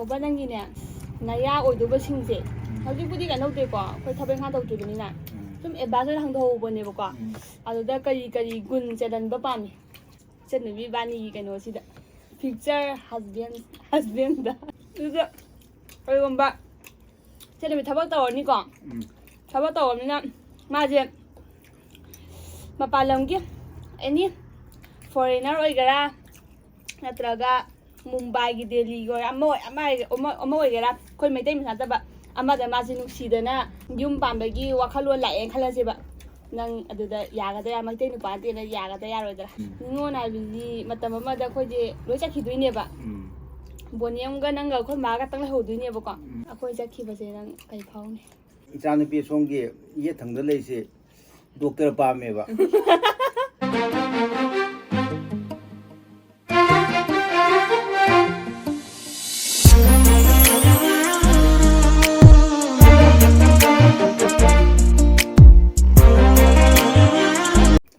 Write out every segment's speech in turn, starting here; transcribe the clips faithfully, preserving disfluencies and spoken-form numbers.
ꯑꯣꯕ, ꯅꯪꯒꯤꯅꯦ, ꯅꯌꯥ ꯑꯣꯏꯗꯧꯕꯁꯤꯡꯁꯦ, ꯍꯧꯖꯤꯛꯄꯨꯗꯤ ꯀꯩꯅꯣ ꯇꯧꯗꯦꯀꯣ, ꯑꯩꯈꯣꯏ ꯊꯕꯛ ꯏꯪꯈꯥꯡ ꯇꯧꯗ꯭ꯔꯤꯕꯅꯤꯅ, ꯎꯝ꯫ ꯁꯨꯝ ꯑꯦꯗꯚꯥꯟꯁ ꯑꯣꯏꯅ ꯍꯪꯗꯍꯧꯕꯅꯦꯕꯀꯣ꯫ ꯎꯝ꯫ ꯑꯗꯨꯗ ꯀꯔꯤ ꯀꯔꯤ ꯒꯨꯟ ꯆꯦꯜꯍꯟꯕ ꯄꯥꯝꯃꯤ? ꯏꯆꯟꯅꯨꯄꯤ ꯏꯕꯥꯅꯤꯒꯤ ꯀꯩꯅꯣꯁꯤꯗ, ꯐ꯭ꯌꯨꯆꯔ ꯍꯁꯕꯦꯟ, ꯍꯁꯕꯦꯟꯗ꯫ ꯑꯗꯨꯗ ꯀꯩꯒꯨꯝꯕ ꯏꯆꯟꯅꯨꯄꯤ ꯊꯕꯛ ꯇꯧꯔꯅꯤꯀꯣ꯫ ꯎꯝ꯫ ꯊꯕꯛ ꯇꯧꯔꯕꯅꯤꯅ ꯃꯥꯁꯦ ꯃꯄꯥꯟ ꯂꯝꯒꯤ ꯑꯦꯅꯤ ꯐꯣꯔꯦꯟꯅꯔ ꯑꯣꯏꯒꯦꯔꯥ, ꯅꯠꯇ꯭ꯔꯒ ꯃꯨꯝꯕꯥꯏꯒꯤ, ꯗꯦꯜꯂꯤꯒꯤ ꯑꯣꯏꯔ, ꯑꯃ ꯑꯣꯏ-, ꯑꯃ ꯑꯣꯏꯒꯦ-, ꯑꯃ, ꯑꯃ ꯑꯣꯏꯒꯦꯔꯥ, ꯑꯩꯈꯣꯏ ꯃꯩꯇꯩ ꯃꯆꯥ ꯅꯠꯇꯕ ꯑꯃꯗ ꯃꯥꯁꯦ ꯅꯨꯡꯁꯤꯗꯅ ꯌꯨꯝ ꯄꯥꯟꯕꯒꯤ ꯋꯥꯈꯜꯂꯣꯟ ꯂꯥꯛꯑꯦꯅ ꯈꯜꯂꯁꯦꯕ꯫ ꯅꯪ ꯑꯗꯨꯗ ꯌꯥꯒꯗ꯭ꯔꯥ? ꯃꯩꯇꯩ ꯅꯨꯄꯥ ꯅꯠꯇꯦꯅ ꯌꯥꯒꯗ꯭ꯔꯥ, ꯌꯥꯔꯣꯏꯗ꯭ꯔꯥ? ꯎꯝ꯫ ꯅꯤꯉꯣꯜ ꯍꯥꯏꯕꯁꯤꯗꯤ ꯃꯇꯝ ꯑꯃꯗ ꯑꯩꯈꯣꯏꯁꯦ ꯂꯣꯏ ꯆꯠꯈꯤꯗꯣꯏꯅꯦꯕ꯫ ꯎꯝ꯫ ꯕꯣꯅꯤꯌꯝꯒ ꯅꯪꯒ ꯑꯩꯈꯣꯏ ꯃꯥꯒ ꯈꯛꯇꯪ ꯂꯩꯍꯧꯗꯣꯏꯅꯦꯕꯀꯣ꯫ ꯎꯝ꯫ ꯑꯩꯈꯣꯏ ꯆꯠꯈꯤꯕꯁꯦ ꯅꯪ ꯀꯩ ꯐꯥꯎꯅꯤ? ꯏꯆꯥꯅꯨꯄꯤ ꯁꯣꯝꯒꯤ ꯌꯦꯠ ꯊꯪꯕꯗ ꯂꯩꯔꯤꯁꯦ ꯗꯣꯛꯇꯔ ꯄꯥꯝꯃꯦꯕ꯫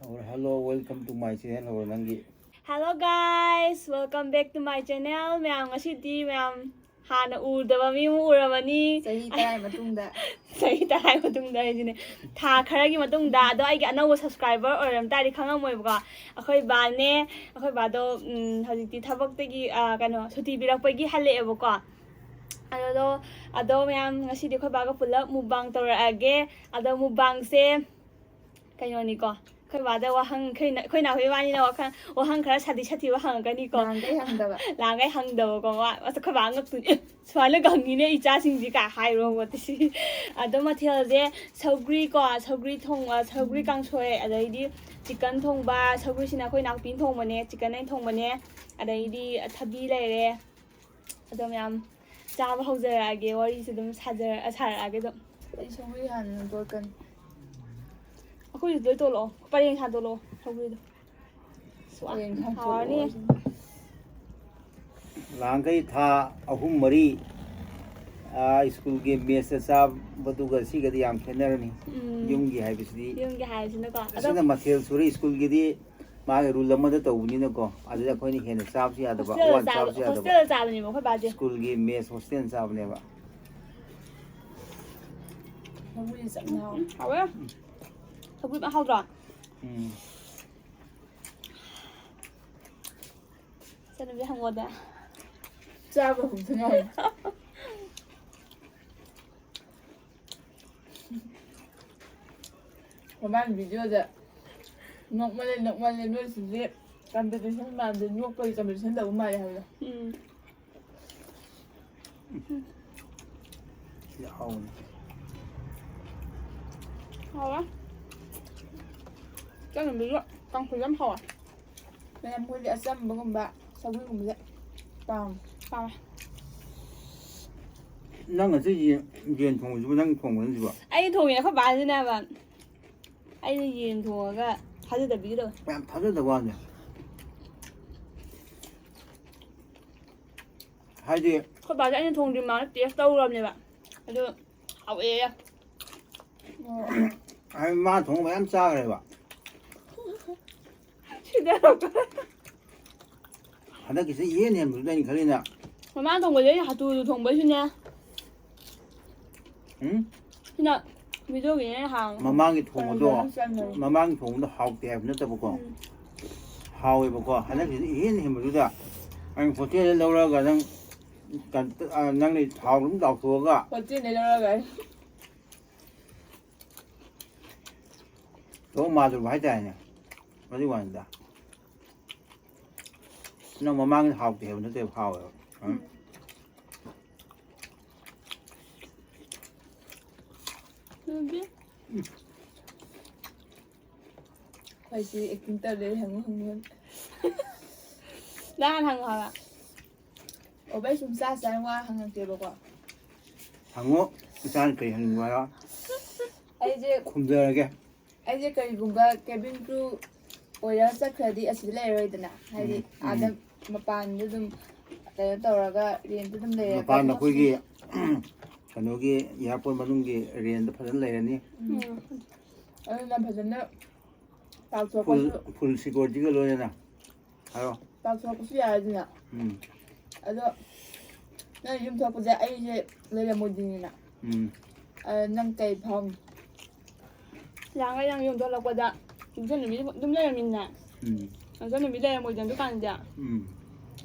ꯍꯧꯔꯦ꯫ Hello, welcome to my channel. ꯍꯧꯔꯦ ꯅꯪꯒꯤ꯫ Hello guys, welcome back to my channel. ꯃꯌꯥꯝ, ꯉꯁꯤꯗꯤ ꯃꯌꯥꯝ ꯍꯥꯟꯅ ꯎꯗꯕ ꯃꯤ ꯑꯃ ꯎꯔꯕꯅꯤ꯫ ꯆꯍꯤ ꯇꯔꯥꯒꯤ ꯃꯇꯨꯡꯗ꯫ ꯆꯍꯤ ꯇꯔꯥꯒꯤ ꯃꯇꯨꯡꯗ ꯍꯥꯏꯁꯤꯅꯦ꯫ ꯊꯥ ꯈꯔꯒꯤ ꯃꯇꯨꯡꯗ꯫ ꯑꯗꯣ ꯑꯩꯒꯤ ꯑꯅꯧꯕ subscriber ꯑꯣꯏꯔꯝ ꯇꯥꯔꯗꯤ ꯈꯪꯉꯝꯃꯣꯏꯕꯀꯣ꯫ ꯑꯩꯈꯣꯏ ꯕꯥꯅꯦ, ꯑꯩꯈꯣꯏ ꯕꯥꯗꯣ, ꯎꯝ, ꯍꯧꯖꯤꯛꯇꯤ ꯊꯕꯛꯇꯒꯤ, ꯑ, ꯀꯩꯅꯣ, ꯁꯨꯇꯤ ꯄꯤꯔꯛꯄꯒꯤ ꯍꯜꯂꯛꯑꯦꯕꯀꯣ꯫ ꯑꯗꯣ, ꯑꯗꯣ ꯃꯌꯥꯝ, ꯉꯁꯤꯗꯤ ꯑꯩꯈꯣꯏ ꯕꯥꯒ ꯄꯨꯂꯞ mukbang ꯇꯧꯔꯛꯑꯒꯦ꯫ ꯑꯗꯣ mukbangꯁꯦ ꯀꯩꯅꯣꯅꯤꯀꯣ, ꯑꯩꯈꯣꯏ ꯕꯥꯗ ꯋꯥꯍꯪ, ꯑꯩꯈꯣꯏ ꯅ-, ꯑꯩꯈꯣꯏ ꯅꯥꯎꯄꯤ ꯏꯕꯥꯅꯤꯅ ꯋꯥꯈꯜ, ꯋꯥꯍꯪ ꯈꯔ ꯁꯥꯊꯤ ꯁꯥꯊꯤꯕ ꯍꯪꯉꯛꯀꯅꯤꯀꯣ꯫ ꯅꯍꯥꯟꯈꯩ ꯍꯪꯗꯕ꯫ ꯅꯍꯥꯟꯈꯩ ꯍꯪꯗꯕꯀꯣ꯫ ꯃꯥ, ꯑꯁ, ꯑꯩꯈꯣꯏ ꯕꯥ ꯉꯛꯇꯣꯏꯅꯤ꯫ "ꯑꯦ, ꯁꯨꯃꯥꯏꯅꯒ ꯍꯪꯉꯤꯅꯦ ꯏꯆꯥꯁꯤꯡꯁꯤ" ꯀꯥꯏ ꯍꯥꯏꯔꯣ ꯃꯣꯠꯇꯤ꯫ ꯑꯗꯣ ꯃꯊꯦꯜꯁꯦ ꯁꯧꯒ꯭ꯔꯤꯀꯣ, ꯁꯧꯒ꯭ꯔꯤ ꯊꯣꯡ-, ꯑ, ꯁꯧꯒ꯭ꯔꯤ ꯀꯥꯡꯁꯣꯏ, ꯑꯗꯩꯗꯤ chicken ꯊꯣꯡꯕ, ꯁꯧꯒ꯭ꯔꯤꯁꯤꯅ ꯑꯩꯈꯣꯏ ꯅꯥꯎꯄꯤꯅ ꯊꯣꯡꯕꯅꯦ, chicken ꯑꯩꯅ ꯊꯣꯡꯕꯅꯦ, ꯑꯗꯩꯗꯤ ꯊꯕꯤ ꯂꯩꯔꯦ꯫ ꯑꯗꯣ ꯃꯌꯥꯝ ꯆꯥꯕ ꯍꯧꯖꯔꯛꯑꯒꯦ, ꯋꯥꯔꯤꯁꯦ ꯑꯗꯨꯝ ꯁꯥꯖꯔ-, ꯁꯥꯔꯛꯑꯒꯦ ꯑꯗꯨꯝ꯫ ꯑꯩ ꯁꯧꯒ꯭ꯔꯤ ꯍꯥꯟꯅ ꯇꯣꯠꯀꯅꯤ꯫ ꯑꯩꯈꯣꯏꯁꯨ ꯂꯣꯏ ꯇꯣꯠꯂꯛꯑꯣ, ꯄꯔꯦꯡ ꯁꯥꯟꯗꯣꯛꯂꯛꯑꯣ ꯁꯧꯒ꯭ꯔꯤꯗꯣ꯫ ꯄꯔꯦꯡ ꯁꯥꯟꯗꯣꯛꯂꯛꯑꯣ ꯍꯥꯎꯔꯅꯤ꯫ ꯍꯥꯏꯁꯤꯅꯤ꯫ ꯅꯍꯥꯟꯈꯩ ꯊꯥ ꯑꯍꯨꯝ ꯃꯔꯤ, ꯑꯥ, ꯁ꯭ꯀꯨꯜꯒꯤ ꯃꯦꯁꯇ ꯆꯥꯕꯗꯨꯒ ꯁꯤꯒꯗꯤ ꯌꯥꯝ ꯈꯦꯠꯅꯔꯅꯤ꯫ ꯎꯝ꯫ ꯌꯨꯝꯒꯤ ꯍꯥꯏꯕꯁꯤꯗꯤ꯫ ꯌꯨꯝꯒꯤ ꯍꯥꯏꯕꯁꯤꯅꯀꯣ꯫ ꯑꯗꯣ ꯑꯁꯤꯅ ꯃꯊꯦꯜ ꯁꯨꯔꯦ꯫ ꯁ꯭ꯀꯨꯜꯒꯤꯗꯤ ꯃꯥꯒꯤ ꯔꯨꯜ ꯑꯃꯗ ꯇꯧꯕꯅꯤꯅꯀꯣ, ꯑꯗꯨꯗ ꯑꯩꯈꯣꯏꯅ ꯍꯦꯟꯅ ꯆꯥꯕꯁꯨ ꯌꯥꯗꯕ, ꯍꯣꯁꯇꯦꯜꯗ ꯑꯋꯥꯠ ꯆꯥꯕ, ꯆꯥꯕꯁꯨ ꯌꯥꯗꯕ꯫ ꯍꯣꯁꯇꯦꯜꯗ ꯆꯥꯕꯅꯦꯕ ꯑꯩꯈꯣꯏ ꯕꯥꯗꯤ꯫ ꯁ꯭ꯀꯨꯜꯒꯤ ꯃꯦꯁ ꯍꯣꯁꯇꯦꯜ ꯆꯥꯕꯅꯦꯕ꯫ ꯁꯧꯒ꯭ꯔꯤꯁꯦ ꯆꯝꯅ ꯍꯥꯎꯋꯦ꯫ ꯎꯝ, ꯍꯥꯎꯋꯦ꯫ ꯁꯧꯒ꯭ꯔꯤ ꯃꯌꯥꯝ ꯍꯥꯎꯗ꯭ꯔꯣ? ꯎꯝ꯫ ꯏꯆꯟꯅꯨꯄꯤ ꯍꯪꯉꯣꯗ꯫ ꯆꯥꯕ ꯍꯧꯗ ꯉꯥꯏꯔꯤ꯫ ꯃꯃꯥꯡ ꯚꯤꯗꯤꯑꯣꯗ ꯅꯣꯛꯃꯜꯂꯦ, ꯅꯣꯛꯃꯜꯂꯦ, ꯅꯣꯏꯁꯤꯗꯤ ꯀꯝꯄꯤꯇꯤꯁꯟ ꯃꯥꯟꯗꯦ, ꯅꯣꯛꯄꯒꯤ ꯀꯝꯄꯤꯇꯤꯁꯟ ꯇꯧꯕ ꯃꯥꯜꯂꯦ ꯍꯥꯏꯕꯗꯣ꯫ ꯎꯝ꯫ ꯁꯤꯗꯤ ꯍꯥꯎꯕꯅꯤ꯫ ꯍꯥꯎꯋꯦ꯫ ꯏꯆꯟꯅꯨꯄꯤꯁꯨ ꯀꯥꯡꯁꯣꯏ ꯌꯥꯝ ꯍꯥꯎꯋꯦ꯫ ꯃꯌꯥꯝ ꯃꯣꯏꯗꯤ ꯑꯆꯝꯕꯒꯨꯝꯕ, ꯁꯧꯒ꯭ꯔꯤꯒꯨꯝꯕꯁꯦ ꯄꯥꯝꯃꯦ꯫ ꯄꯥꯝꯃꯦ꯫ ꯅꯪ ꯉꯁꯤ ꯌꯦꯟ, ꯌꯦꯟ ꯊꯣꯡꯕꯁꯤꯕꯨ ꯅꯪ ꯊꯣꯡꯕ ꯅꯠꯇ꯭ꯔꯤꯕꯣ? ꯑꯩ ꯊꯣꯡꯉꯦ, ꯑꯩꯈꯣꯏ ꯕꯥꯁꯤꯅꯦꯕ꯫ ꯑꯩꯅ ꯌꯦꯟ ꯊꯣꯡꯉꯒ ꯊꯥꯖꯗꯕꯤꯒ ꯇꯧꯋꯦ꯫ ꯌꯥꯝ ꯊꯥꯖꯗꯕ ꯋꯥꯅꯦ꯫ ꯍꯥꯏꯗꯤ ꯑꯩꯈꯣꯏ ꯕꯥꯁꯦ ꯑꯩꯅ ꯊꯣꯡꯗ꯭ꯔꯤ ꯃꯥꯅ ꯇꯦꯁ ꯇꯧꯔꯕꯅꯦꯕ꯫ ꯑꯗꯨ ꯍꯥꯎꯋꯦꯌꯦ꯫ ꯍꯥꯏꯗꯤ ꯃꯥ ꯊꯣꯡꯕ ꯃꯌꯥꯝ ꯆꯥꯈ꯭ꯔꯦꯕ꯫ ꯁꯤꯗ ꯍꯟꯗꯛꯀꯤꯁꯤ ꯏꯍꯦꯟ ꯍꯦꯟꯕꯗꯨꯗ ꯑꯩꯅ ꯈꯜꯂꯤꯅ꯫ ꯃꯃꯥꯡ ꯊꯣꯡꯕꯗꯤ ꯑꯩꯅ ꯍꯥꯇꯨꯗꯨ ꯊꯣꯡꯕꯩꯁꯨꯅꯦ꯫ ꯎꯝ? ꯁꯤꯅ ꯚꯤꯗꯤꯑꯣꯒꯤꯅꯦ ꯍꯥꯡꯉꯦ꯫ ꯃꯃꯥꯡꯒꯤ ꯊꯣꯡꯕꯗꯣ, ꯀꯩꯅꯣ ꯆꯪꯉꯦ꯫ ꯃꯃꯥꯡꯒꯤ ꯊꯣꯡꯕꯗꯣ ꯍꯥꯎꯇꯦ ꯍꯥꯏꯕ ꯅꯠꯇꯕꯀꯣ꯫ ꯎꯝ꯫ ꯍꯥꯎꯋꯦꯕꯀꯣ꯫ ꯍꯟꯗꯛꯀꯤꯁꯤ ꯏꯍꯦꯟ ꯍꯦꯟꯕꯗꯨꯗ ꯑꯩꯅ ꯍꯣꯇꯦꯜꯗ ꯂꯧꯔꯒ ꯅꯪ ꯀ-, ꯑ, ꯅꯪꯅ ꯊꯥꯎ ꯑꯗꯨꯝ ꯇꯥꯎꯊꯣꯛꯑꯒ ꯍꯣꯇꯦꯜꯗ ꯂꯧꯔꯒ꯫ ꯊꯣꯛ ꯃꯥꯜꯂꯨꯕ ꯍꯥꯏꯇꯥꯔꯦꯅꯦ꯫ ꯑꯗꯨꯒꯤ ꯋꯥꯅꯤꯗ꯫ ꯅꯪ ꯃꯃꯥꯡꯒꯤ ꯍꯥꯎꯇꯦ ꯍꯥꯏꯕ ꯅꯠꯇꯦꯕ, ꯍꯥꯎꯋꯦꯕ꯫ ꯎꯝ꯫ ꯑꯗꯨꯗꯤ ꯑꯩꯈꯣꯏꯁꯤ ꯑꯦꯛꯇꯤꯡ ꯇꯧꯔꯦ, ꯍꯪꯉꯨ ꯍꯪꯉꯨ꯫ ꯅꯍꯥꯟ ꯍꯪꯉꯨ ꯍꯥꯏꯕ꯫ ꯑꯣ, ꯚꯥꯏ, ꯁꯨꯝ ꯆꯥ ꯆꯥꯅ ꯋꯥ ꯍꯪꯉꯛꯀꯦꯕꯀꯣ꯫ ꯍꯪꯉꯣ, ꯏꯆꯥꯅ ꯀꯔꯤ ꯍꯪꯅꯤꯡꯕ ꯍꯥꯏꯔꯣ? ꯑꯩꯁꯦ ꯈꯨꯝꯖꯔꯒꯦ꯫ ꯑꯩꯁꯦ ꯀꯔꯤꯒꯨꯝꯕ cabin crew ꯑꯣꯏꯔ ꯆꯠꯈ꯭ꯔꯗꯤ ꯑꯁꯤꯗ ꯂꯩꯔꯔꯣꯏꯗꯅ, ꯍꯥꯏꯗꯤ ꯎꯝ, ꯎꯝ꯫ ꯑꯥꯗ ꯃꯄꯥꯟꯗ ꯑꯗꯨꯝ ꯀꯩꯅꯣ ꯇꯧꯔꯒ ꯔꯦꯟꯇ ꯑꯗꯨꯝ ꯂꯩꯔꯒ ꯃꯄꯥꯟꯗ ꯑꯗꯨꯝ ꯑꯩꯈꯣꯏꯒꯤ ꯀꯩꯅꯣꯒꯤ airport ꯃꯅꯨꯡꯒꯤ ꯔꯦꯟꯗ ꯐꯖꯅ ꯂꯩꯔꯅꯤ꯫ ꯎꯝ꯫ ꯎꯝ꯫ ꯑꯗꯨꯅ ꯐꯖꯅ ꯆꯥꯎꯊꯣꯛꯄꯁꯨ ꯐꯨꯜ ꯐꯨꯜ ꯁꯤꯀꯣꯔꯤꯇꯤꯒ ꯂꯣꯏꯅꯅ꯫ ꯍꯥꯏꯔꯣ꯫ ꯆꯥꯎꯊꯣꯛꯄꯁꯨ ꯌꯥꯏ ꯑꯗꯨꯅ꯫ ꯎꯝ꯫ ꯑꯗꯣ ꯅꯪ ꯌꯨꯝ ꯊꯣꯛꯄꯁꯦ ꯑꯩꯁꯦ ꯂꯩꯔꯝꯃꯣꯏꯗꯣꯏꯅꯤꯅ꯫ ꯎꯝ꯫ ꯑꯗꯣ ꯅꯪ ꯀꯩ ꯐꯥꯎꯅꯤ? ꯂꯥꯡꯒ ꯅꯪ ꯌꯨꯝ ꯊꯣꯛꯂꯛꯄꯗ ꯌꯨꯝꯁꯟ ꯅꯨꯃꯤꯠ ꯑꯗꯨꯝ ꯂꯩꯔꯝꯃꯤꯅ꯫ ꯎꯝ꯫ ꯌꯨꯝꯁꯟ ꯅꯨꯃꯤꯠ ꯂꯩꯔꯝꯃꯣꯏꯗꯅ ꯗꯨꯀꯥꯟꯁꯦ꯫ ꯎꯝ꯫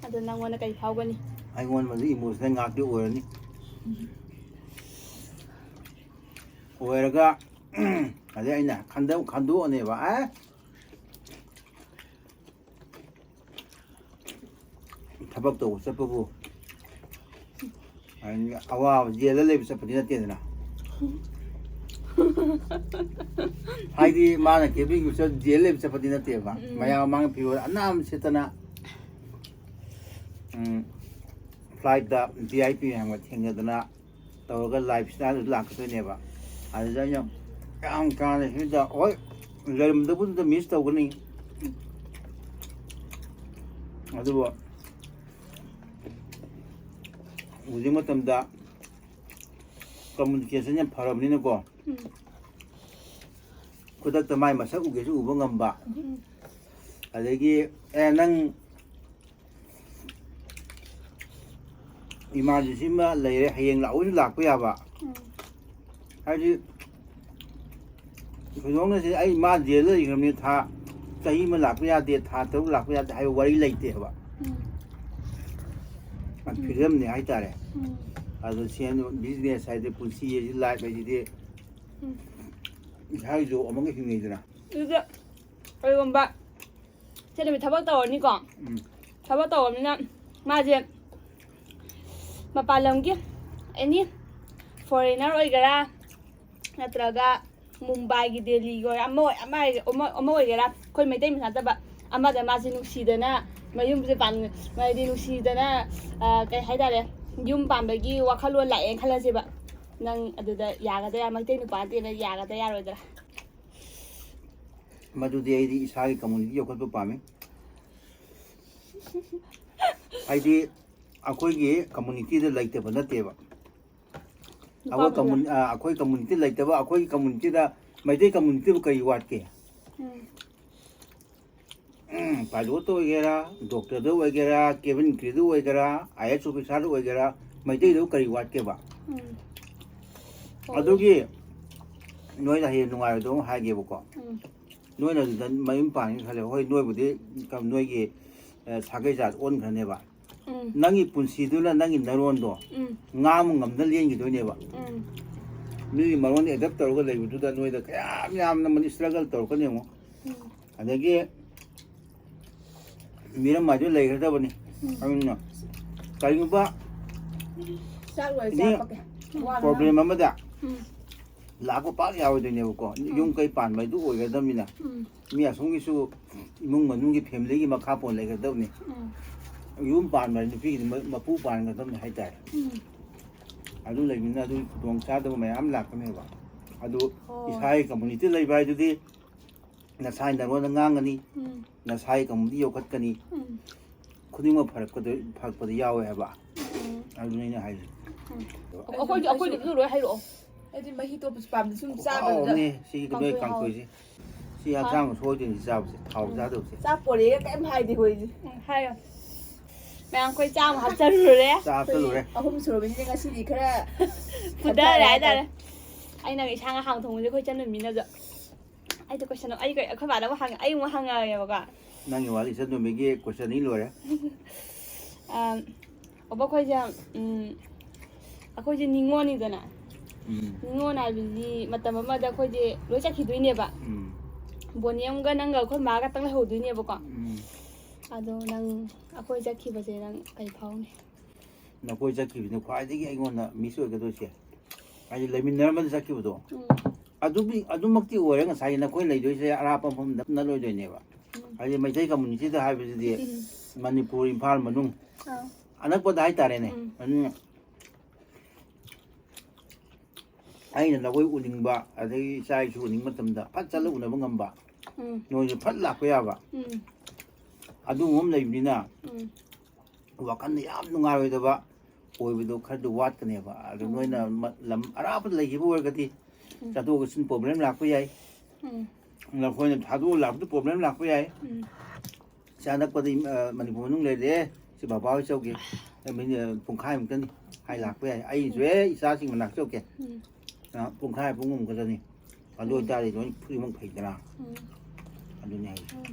ꯑꯗꯣ ꯅꯪꯉꯣꯟꯗ ꯀꯩ ꯐꯥꯎꯒꯅꯤ? ꯑꯩꯉꯣꯟꯗꯗꯤ ꯏꯃꯣꯁꯅꯦꯜ ꯉꯥꯛꯇꯤ ꯑꯣꯏꯔꯅꯤ꯫ ꯑꯣꯏꯔꯒ ꯑꯗꯩ ꯑꯩꯅ ꯈꯟꯗꯣꯛ ꯈꯟꯗꯣꯛꯑꯅꯦꯕ꯫ ꯑꯦ, ꯊꯕꯛ ꯇꯧꯕ ꯆꯠꯄꯕꯨ ꯑꯋꯥꯕ ꯖꯦꯜꯗ ꯂꯩꯕ ꯆꯠꯄꯗꯤ ꯅꯠꯇꯦꯗꯅ꯫ ꯍꯥꯏꯗꯤ ꯃꯥꯅ ꯀꯦꯕꯤꯟꯒꯤ ꯆꯠ ꯖꯦꯜ ꯂꯩꯕ ꯆꯠꯄꯗꯤ ꯅꯠꯇꯦꯕ꯫ ꯎꯝ꯫ ꯃꯌꯥꯝ ꯃꯃꯥꯡꯗ ꯐꯤꯔꯣꯜ ꯑꯅꯥꯟꯕ ꯁꯦꯠꯇꯅ, ꯎꯝ, ꯐ꯭ꯂꯥꯏꯠꯇ ꯚꯤ ꯑꯥꯏ ꯄꯤ ꯃꯌꯥꯝꯒ ꯊꯦꯡꯅꯗꯅ ꯇꯧꯔꯒ ꯂꯥꯏꯐ ꯏꯁꯇꯥꯏꯜꯗꯨ ꯂꯥꯛꯀꯗꯣꯏꯅꯦꯕ꯫ ꯑꯗꯨꯗ ꯑꯩꯅ ꯌꯥꯝ ꯀꯥꯟꯅ ꯁꯤꯗ ꯍꯣꯏ ꯂꯩꯔꯝꯗꯕꯗꯨꯗ ꯃꯤꯁ ꯇꯧꯒꯅꯤ꯫ ꯑꯗꯨꯕꯨ ꯍꯧꯖꯤꯛ ꯃꯇꯝꯗ ꯀꯝꯃꯨꯅꯤꯀꯦꯁꯟ ꯌꯥꯝ ꯐꯔꯕꯅꯤꯅꯀꯣ꯫ ꯎꯝ꯫ ꯈꯨꯗꯛꯇ ꯃꯥꯏ ꯃꯁꯛ ꯎꯒꯦꯁꯨ ꯎꯕ ꯉꯝꯕ꯫ ꯎꯝ꯫ ꯑꯗꯒꯤ ꯑꯦ ꯅꯪ ꯏꯃꯥꯔꯖꯦꯟꯁꯤ ꯑꯃ ꯂꯩꯔꯦ, ꯍꯌꯦꯡ ꯂꯥꯛꯑꯣꯁꯨ ꯂꯥꯛꯄ ꯌꯥꯕ꯫ ꯎꯝ꯫ ꯍꯥꯏꯗꯤ ꯊꯣꯏꯗꯣꯛꯅ ꯁꯤ ꯑꯩ ꯃꯥ ꯖꯦꯜꯗ ꯂꯩꯈ꯭ꯔꯕꯅꯤ, ꯊꯥ ꯆꯍꯤ ꯑꯃ ꯂꯥꯛꯄ ꯌꯥꯗꯦ, ꯊꯥ ꯇꯔꯨꯛ ꯂꯥꯛꯄ ꯌꯥꯗꯦ ꯍꯥꯏꯕ ꯋꯥꯔꯤ ꯂꯩꯇꯦꯕ꯫ ꯎꯝ꯫ ꯐ꯭ꯔꯤꯗꯝꯅꯤ ꯍꯥꯏꯇꯥꯔꯦ꯫ ꯎꯝ꯫ ꯑꯗꯣ ꯁꯦꯟ, ꯕꯤꯖꯤꯅꯦꯁ ꯍꯥꯏꯗꯤ ꯄꯨꯟꯁꯤ ꯍꯥꯏꯁꯤ, ꯂꯥꯏꯐ ꯍꯥꯏꯁꯤꯗꯤ ꯎꯝ꯫ ꯏꯁꯥꯒꯤ ꯖꯣꯕ ꯑꯃꯒ ꯍꯤꯡꯅꯩꯗꯅ꯫ ꯑꯗꯨꯗ ꯀꯔꯤꯒꯨꯝꯕ ꯁꯦ ꯅꯨꯃꯤꯠ ꯊꯕꯛ ꯇꯧꯔꯅꯤꯀꯣ꯫ ꯎꯝ꯫ ꯊꯕꯛ ꯇꯧꯔꯕꯅꯤꯅ ꯃꯥꯁꯦ ꯃꯄꯥꯟ ꯂꯝꯒꯤ ꯑꯦꯅꯤ ꯐꯣꯔꯦꯟꯅꯔ ꯑꯣꯏꯒꯦꯔꯥ, ꯅꯠꯇ꯭ꯔꯒ ꯃꯨꯝꯕꯥꯏꯒꯤ, ꯗꯦꯜꯂꯤꯒꯤ ꯑꯣꯏꯔ ꯑꯃ ꯑꯣꯏ-, ꯑꯃ ꯍꯥꯏ-, ꯑꯃ, ꯑꯃ ꯑꯣꯏꯒꯦꯔꯥ, ꯑꯩꯈꯣꯏ ꯃꯩꯇꯩ ꯃꯆꯥ ꯅꯠꯇꯕ ꯑꯃꯗ ꯃꯥꯁꯦ ꯅꯨꯡꯁꯤꯗꯅ ꯃꯌꯨꯝꯁꯦ ꯄꯥꯟ-, ꯍꯥꯏꯗꯤ ꯅꯨꯡꯁꯤꯗꯅ, ꯑ, ꯀꯩ ꯍꯥꯏꯇꯥꯔꯦ, ꯌꯨꯝ ꯄꯥꯟꯕꯒꯤ ꯋꯥꯈꯜꯂꯣꯟ ꯂꯥꯛꯑꯦꯅ ꯈꯜꯂꯁꯦꯕ꯫ ꯅꯪ ꯑꯗꯨꯗ ꯌꯥꯒꯗ꯭ꯔꯥ? ꯃꯩꯇꯩ ꯅꯨꯄꯥ ꯅꯠꯇꯦꯅ ꯌꯥꯒꯗ꯭ꯔꯥ ꯌꯥꯔꯣꯏꯗ꯭ꯔꯥ? ꯃꯗꯨꯗꯤ ꯑꯩꯗꯤ ꯏꯁꯥꯒꯤ ꯀꯝꯃꯨꯅꯤꯇꯤ ꯌꯣꯛꯈꯠꯄ ꯄꯥꯝꯃꯤ꯫ ꯍꯥꯏꯗꯤ ꯑꯩꯈꯣꯏꯒꯤ ꯀꯝꯃꯨꯅꯤꯇꯤꯗ ꯂꯩꯇꯕ ꯅꯠꯇꯦꯕ꯫ ꯅꯨꯄꯥ ꯑꯩꯈꯣꯏ ꯃꯆꯥ꯫ ꯀꯝꯃꯨꯅꯤ-, ꯑ, ꯑꯩꯈꯣꯏ ꯀꯝꯃꯨꯅꯤꯇꯤ ꯂꯩꯇꯕ, ꯑꯩꯈꯣꯏꯒꯤ ꯀꯝꯃꯨꯅꯤꯇꯤꯗ ꯃꯩꯇꯩ ꯀꯝꯃꯨꯅꯤꯇꯤꯕꯨ ꯀꯔꯤ ꯋꯥꯠꯀꯦ? ꯎꯝ꯫ ꯄꯥꯏꯂꯣꯠꯇ ꯑꯣꯏꯒꯦꯔꯥ, ꯗꯣꯛꯇꯔꯗ ꯑꯣꯏꯒꯦꯔꯥ, ꯀꯦꯕꯤꯟ ꯀ꯭ꯔꯤꯗ ꯑꯣꯏꯒꯦꯔꯥ, ꯑꯥꯏ ꯑꯦꯁ ꯑꯣꯐꯤꯁꯥꯔꯗ ꯑꯣꯏꯒꯦꯔꯥ, ꯃꯩꯇꯩꯗꯕꯨ ꯀꯔꯤ ꯋꯥꯠꯀꯦꯕ? ꯎꯝ꯫ ꯍꯣꯏ꯫ ꯑꯗꯨꯒꯤ ꯅꯣꯏꯗ ꯍꯌꯦꯡ ꯅꯨꯡꯉꯥꯏꯔꯣꯏꯗꯕ ꯑꯃ ꯍꯥꯏꯒꯦꯕꯀꯣ꯫ ꯎꯝ꯫ ꯅꯣꯏꯅ ꯑꯗꯨꯗ ꯃꯌꯨꯝ ꯄꯥꯟꯒꯦ ꯈꯜꯂꯦ, ꯍꯣꯏ, ꯅꯣꯏꯕꯨꯗꯤ ꯀ-, ꯅꯣꯏꯒꯤ ꯑ, ꯁꯥꯒꯩ ꯖꯥꯠ ꯑꯣꯟꯈ꯭ꯔꯅꯦꯕ꯫ ꯎꯝ꯫ ꯅꯪꯒꯤ ꯄꯨꯟꯁꯤꯗꯨꯅ ꯅꯪꯒꯤ ꯅꯔꯣꯟꯗꯣ ꯎꯝ꯫ ꯉꯥꯡꯕ ꯉꯝꯗ ꯂꯦꯟꯈꯤꯗꯣꯏꯅꯦꯕ꯫ ꯎꯝ꯫ ꯃꯤꯒꯤ ꯃꯔꯣꯟꯗ ꯑꯦꯗꯞ ꯇꯧꯔꯒ ꯂꯩꯕꯗꯨꯗ ꯅꯣꯏꯗ ꯀꯌꯥꯝ ꯌꯥꯝꯅ ꯃꯅꯤ ꯏꯁꯇ꯭ꯔꯒꯜ ꯇꯧꯔꯛꯀꯅꯤ ꯌꯦꯡꯉꯣ꯫ ꯎꯝ꯫ ꯑꯗꯒꯤ ꯃꯤꯔꯝ ꯍꯥꯏꯗꯨ ꯂꯩꯈ꯭ꯔꯗꯕꯅꯤ꯫ ꯎꯝ꯫ ꯑꯗꯨꯅ ꯀꯔꯤꯒꯨꯝꯕ ꯆꯥꯛ ꯂꯣꯏꯔ ꯏꯅꯦ, ꯆꯥꯕꯒꯦ꯫ ꯋꯥ ꯄ꯭ꯔꯣꯕ꯭ꯂꯦꯝ ꯑꯃꯗ ꯎꯝ꯫ ꯂꯥꯛꯄ ꯄꯥꯛ ꯌꯥꯔꯣꯏꯗꯣꯏꯅꯦꯕꯀꯣ꯫ ꯌꯨꯝ ꯀꯩ ꯄꯥꯟꯕ ꯍꯥꯏꯗꯨ ꯑꯣꯏꯒꯗꯕꯅꯤꯅ꯫ ꯎꯝ꯫ ꯃꯤ ꯑꯁꯣꯝꯒꯤꯁꯨ ꯏꯃꯨꯡ ꯃꯅꯨꯡꯒꯤ ꯐꯦꯃꯤꯂꯤꯒꯤ ꯃꯈꯥ ꯄꯣꯟ ꯂꯩꯒꯗꯕꯅꯤ꯫ ꯎꯝ꯫ ꯌꯨꯝ ꯄꯥꯟꯕ ꯍꯥꯏꯗꯤ ꯅꯨꯄꯤꯒꯤꯗꯤ ꯃ-, ꯃꯄꯨ ꯄꯥꯟꯒꯗꯕꯅꯤ ꯍꯥꯏꯇꯥꯔꯦ꯫ ꯎꯝ꯫ ꯑꯗꯨ ꯂꯩꯕꯅꯤꯅ ꯑꯗꯨꯒꯤ ꯈꯨꯗꯣꯡ ꯆꯥꯗꯕ ꯃꯌꯥꯝ ꯂꯥꯛꯀꯅꯦꯕ꯫ ꯑꯗꯨ ꯑꯣ꯫ ꯏꯁꯥꯒꯤ ꯀꯝꯃꯨꯅꯤꯇꯤ ꯂꯩꯕ ꯍꯥꯏꯗꯨꯗꯤ ꯅꯁꯥꯒꯤ ꯅꯔꯣꯟꯗ ꯉꯥꯡꯒꯅꯤ, ꯎꯝ꯫ ꯅꯁꯥꯒꯤ ꯀꯝꯃꯨꯅꯤꯇꯤ ꯌꯣꯛꯈꯠꯀꯅꯤ, ꯎꯝ꯫ ꯈꯨꯗꯤꯡꯃꯛ ꯐꯔꯛꯄꯗ-, ꯐꯔꯛꯄꯗ ꯌꯥꯎꯋꯦ ꯍꯥꯏꯕ꯫ ꯎꯝ꯫ ꯑꯗꯨꯅ ꯑꯩꯅ ꯍꯥꯏꯁꯦ꯫ ꯑꯩꯈꯣꯏꯁꯨ ꯑꯩꯈꯣꯏꯁꯨ ꯑꯗꯨ ꯂꯣꯏ ꯍꯥꯏꯔꯛꯑꯣ꯫ ꯑꯩꯗꯤ ꯃꯍꯤ ꯇꯣꯠꯄꯁꯨ ꯄꯥꯝꯗꯦ, ꯁꯨꯝ ꯆꯥꯕꯗꯨꯗ꯫ ꯍꯥꯎꯕꯅꯦ ꯁꯤꯒꯤ ꯅꯣꯏ ꯀꯥꯡꯁꯣꯏ ꯍꯥꯎꯋꯦ꯫ ꯀꯥꯡꯁꯣꯏꯁꯦ꯫ ꯁꯤ ꯍꯛꯆꯥꯡ ꯁꯣꯏꯗꯣꯏꯅꯤ ꯆꯥꯕꯁꯦ, ꯊꯥꯎ ꯆꯥꯗꯕꯁꯦ꯫ ꯆꯥꯛ ꯄꯣꯔꯛꯑꯦ ꯀꯩꯝ ꯍꯥꯏꯗꯦ ꯑꯩꯈꯣꯏꯗꯤ꯫ ꯎꯝ, ꯍꯥꯏꯌꯣ꯫ ꯃꯌꯥꯝ ꯑꯩꯈꯣꯏ ꯆꯥꯝꯃ ꯍꯥꯞꯆꯜꯂꯨꯔꯦ꯫ ꯆꯥ ꯍꯥꯞꯆꯜꯂꯨꯔꯦ꯫ ꯑꯍꯨꯝ ꯁꯨꯔꯕꯅꯤꯅ ꯉꯁꯤꯗꯤ ꯈꯔ ꯐꯨꯊꯔꯦ ꯍꯥꯏꯇꯥꯔꯦ꯫ ꯑꯩꯅ ꯏꯁꯥ ꯉꯥ ꯍꯥꯡ ꯊꯣꯡꯕꯁꯦ ꯑꯩꯈꯣꯏ ꯏꯆꯟ ꯅꯨꯃꯤꯅꯁꯨ꯫ ꯑꯩꯗꯣ ꯀꯣꯏꯁꯟ ꯑꯩ ꯑꯩꯈꯣꯏ ꯕꯥꯗ ꯑꯃꯨꯛ ꯍꯪꯉꯦ, ꯑꯩ ꯑꯃꯨꯛ ꯍꯪꯉꯛꯑꯒꯦꯕꯀꯣ꯫ ꯅꯪꯒꯤ ꯋꯥꯔꯤ ꯏꯆꯟ ꯅꯨꯃꯤꯒꯤ ꯀꯣꯏꯁꯟ ꯑꯅꯤ ꯂꯣꯏꯔꯦ꯫ ꯑꯝ, ꯑꯣꯕ ꯑꯩꯈꯣꯏꯁꯦ, ꯎꯝ, ꯑꯩꯈꯣꯏꯁꯦ ꯅꯤꯉꯣꯜꯅꯤꯗꯅ꯫ ꯎꯝ꯫ ꯅꯤꯉꯣꯜ ꯍꯥꯏꯕꯁꯤꯗꯤ ꯃꯇꯝ ꯑꯃꯗ ꯑꯩꯈꯣꯏꯁꯦ ꯂꯣꯏ ꯆꯠꯈꯤꯗꯣꯏꯅꯦꯕ꯫ ꯎꯝ꯫ ꯕꯣꯅꯤꯌꯝꯒ ꯅꯪꯒ ꯑꯩꯈꯣꯏ ꯃꯥ ꯈꯛꯇꯪ ꯂꯩꯍꯧꯗꯣꯏꯅꯦꯕꯀꯣ꯫ ꯎꯝ꯫ ꯑꯗꯣ ꯅꯪ ꯑꯩꯈꯣꯏ ꯆꯠꯈꯤꯕꯁꯦ ꯅꯪ ꯀꯩ ꯐꯥꯎꯅꯤ? ꯅꯈꯣꯏ ꯆꯠꯈꯤꯕꯁꯤꯅ ꯈ꯭ꯋꯥꯏꯗꯒꯤ ꯑꯩꯉꯣꯟꯗ ꯃꯤꯁ ꯑꯣꯏꯒꯗꯣꯏꯁꯦ꯫ ꯍꯥꯏꯗꯤ ꯂꯩꯃꯤꯟꯅꯔꯝꯕꯗꯤ ꯆꯠꯈꯤꯕꯗꯣ꯫ ꯎꯝ꯫ ꯑꯗꯨꯒꯤ, ꯑꯗꯨꯃꯛꯇꯤ ꯑꯣꯏꯔꯦ, ꯉꯁꯥꯏꯒꯤ ꯅꯈꯣꯏ ꯂꯩꯗꯣꯏꯁꯦ ꯑꯔꯥꯞꯄ ꯃꯐꯝꯗ ꯅꯠꯂꯣꯏꯗꯣꯏꯅꯦꯕ꯫ ꯎꯝ꯫ ꯍꯥꯏꯗꯤ ꯃꯩꯇꯩ ꯀꯝꯃꯨꯅꯤꯇꯤꯗ ꯍꯥꯏꯕꯁꯤꯗꯤ ꯎꯝ꯫ ꯃꯅꯤꯄꯨꯔ, ꯏꯝꯐꯥꯜ ꯃꯅꯨꯡ ꯑꯥ꯫ ꯑꯅꯛꯄꯗ ꯍꯥꯏꯇꯥꯔꯦꯅꯦ꯫ ꯎꯝ꯫ ꯑꯗꯨꯅ ꯑꯩꯅ ꯅꯈꯣꯏ ꯎꯅꯤꯡꯕ, ꯑꯗꯒꯤ ꯏꯆꯥ ꯏꯁꯨ ꯎꯅꯤꯡꯕ ꯃꯇꯝꯗ ꯐꯠ ꯆꯠꯂ ꯎꯅꯕ ꯉꯝꯕ, ꯎꯝ꯫ ꯅꯣꯏꯁꯨ ꯐꯠ ꯂꯥꯛꯄ ꯌꯥꯕ, ꯎꯝ꯫ ꯑꯗꯨꯒꯨꯝꯕ ꯑꯃ ꯂꯩꯕꯅꯤꯅ ꯎꯝ꯫ ꯋꯥꯈꯜꯗ ꯌꯥꯝ ꯅꯨꯡꯉꯥꯏꯔꯣꯏꯗꯕ ꯑꯣꯏꯕꯗꯣ ꯈꯔꯗꯤ ꯋꯥꯠꯀꯅꯦꯕ꯫ ꯑꯗꯨ ꯎꯝ꯫ ꯅꯣꯏꯅ ꯃ-, ꯂꯝ ꯑꯔꯥꯞꯄꯗ ꯂꯩꯈꯤꯕ ꯑꯣꯏꯔꯒꯗꯤ ꯎꯝ꯫ ꯆꯠꯊꯣꯛ ꯆꯠꯁꯤꯟ ꯄ꯭ꯔꯣꯕ꯭ꯂꯦꯝ ꯂꯥꯛꯄ ꯌꯥꯏ꯫ ꯎꯝ꯫ ꯅꯈꯣꯏꯅ ꯊꯥꯗꯣꯛꯑ ꯂꯥꯛꯄꯗ ꯄ꯭ꯔꯣꯕ꯭ꯂꯦꯝ ꯂꯥꯛꯄ ꯌꯥꯏ꯫ ꯎꯝ꯫ ꯆꯥꯅꯛꯄꯗꯤ, ꯑ, ꯃꯅꯤꯄꯨꯔ ꯃꯅꯨꯡ ꯂꯩꯔꯦ꯫ ꯁꯤ ꯕꯕꯥ ꯍꯣꯏ ꯆꯧꯒꯦ꯫ ꯑ, ꯃꯤꯅꯤꯠ, ꯑ, ꯄꯨꯡꯈꯥꯏꯃꯨꯛꯇꯅꯤ꯫ ꯍꯥꯏ ꯂꯥꯛꯄ ꯌꯥꯏ꯫ ꯑꯩꯁꯨ, ꯑꯦ, ꯏꯆꯥꯁꯤꯡ ꯃꯅꯥꯛ ꯆꯧꯒꯦ꯫ ꯎꯝ꯫ ꯑ, ꯄꯨꯡꯈꯥꯏ ꯄꯨꯡ ꯑꯃ ꯈꯛꯇꯅꯤ꯫ ꯑꯗꯨ ꯎꯝ꯫ ꯑꯣꯏꯇꯥꯔꯗꯤ ꯂꯣꯏ ꯐ꯭ꯔꯤꯃꯛ ꯐꯩꯗꯅ꯫ ꯎꯝ꯫ ꯑꯗꯨꯅꯤ ꯍꯥꯏꯁꯦ꯫ ꯎꯝ꯫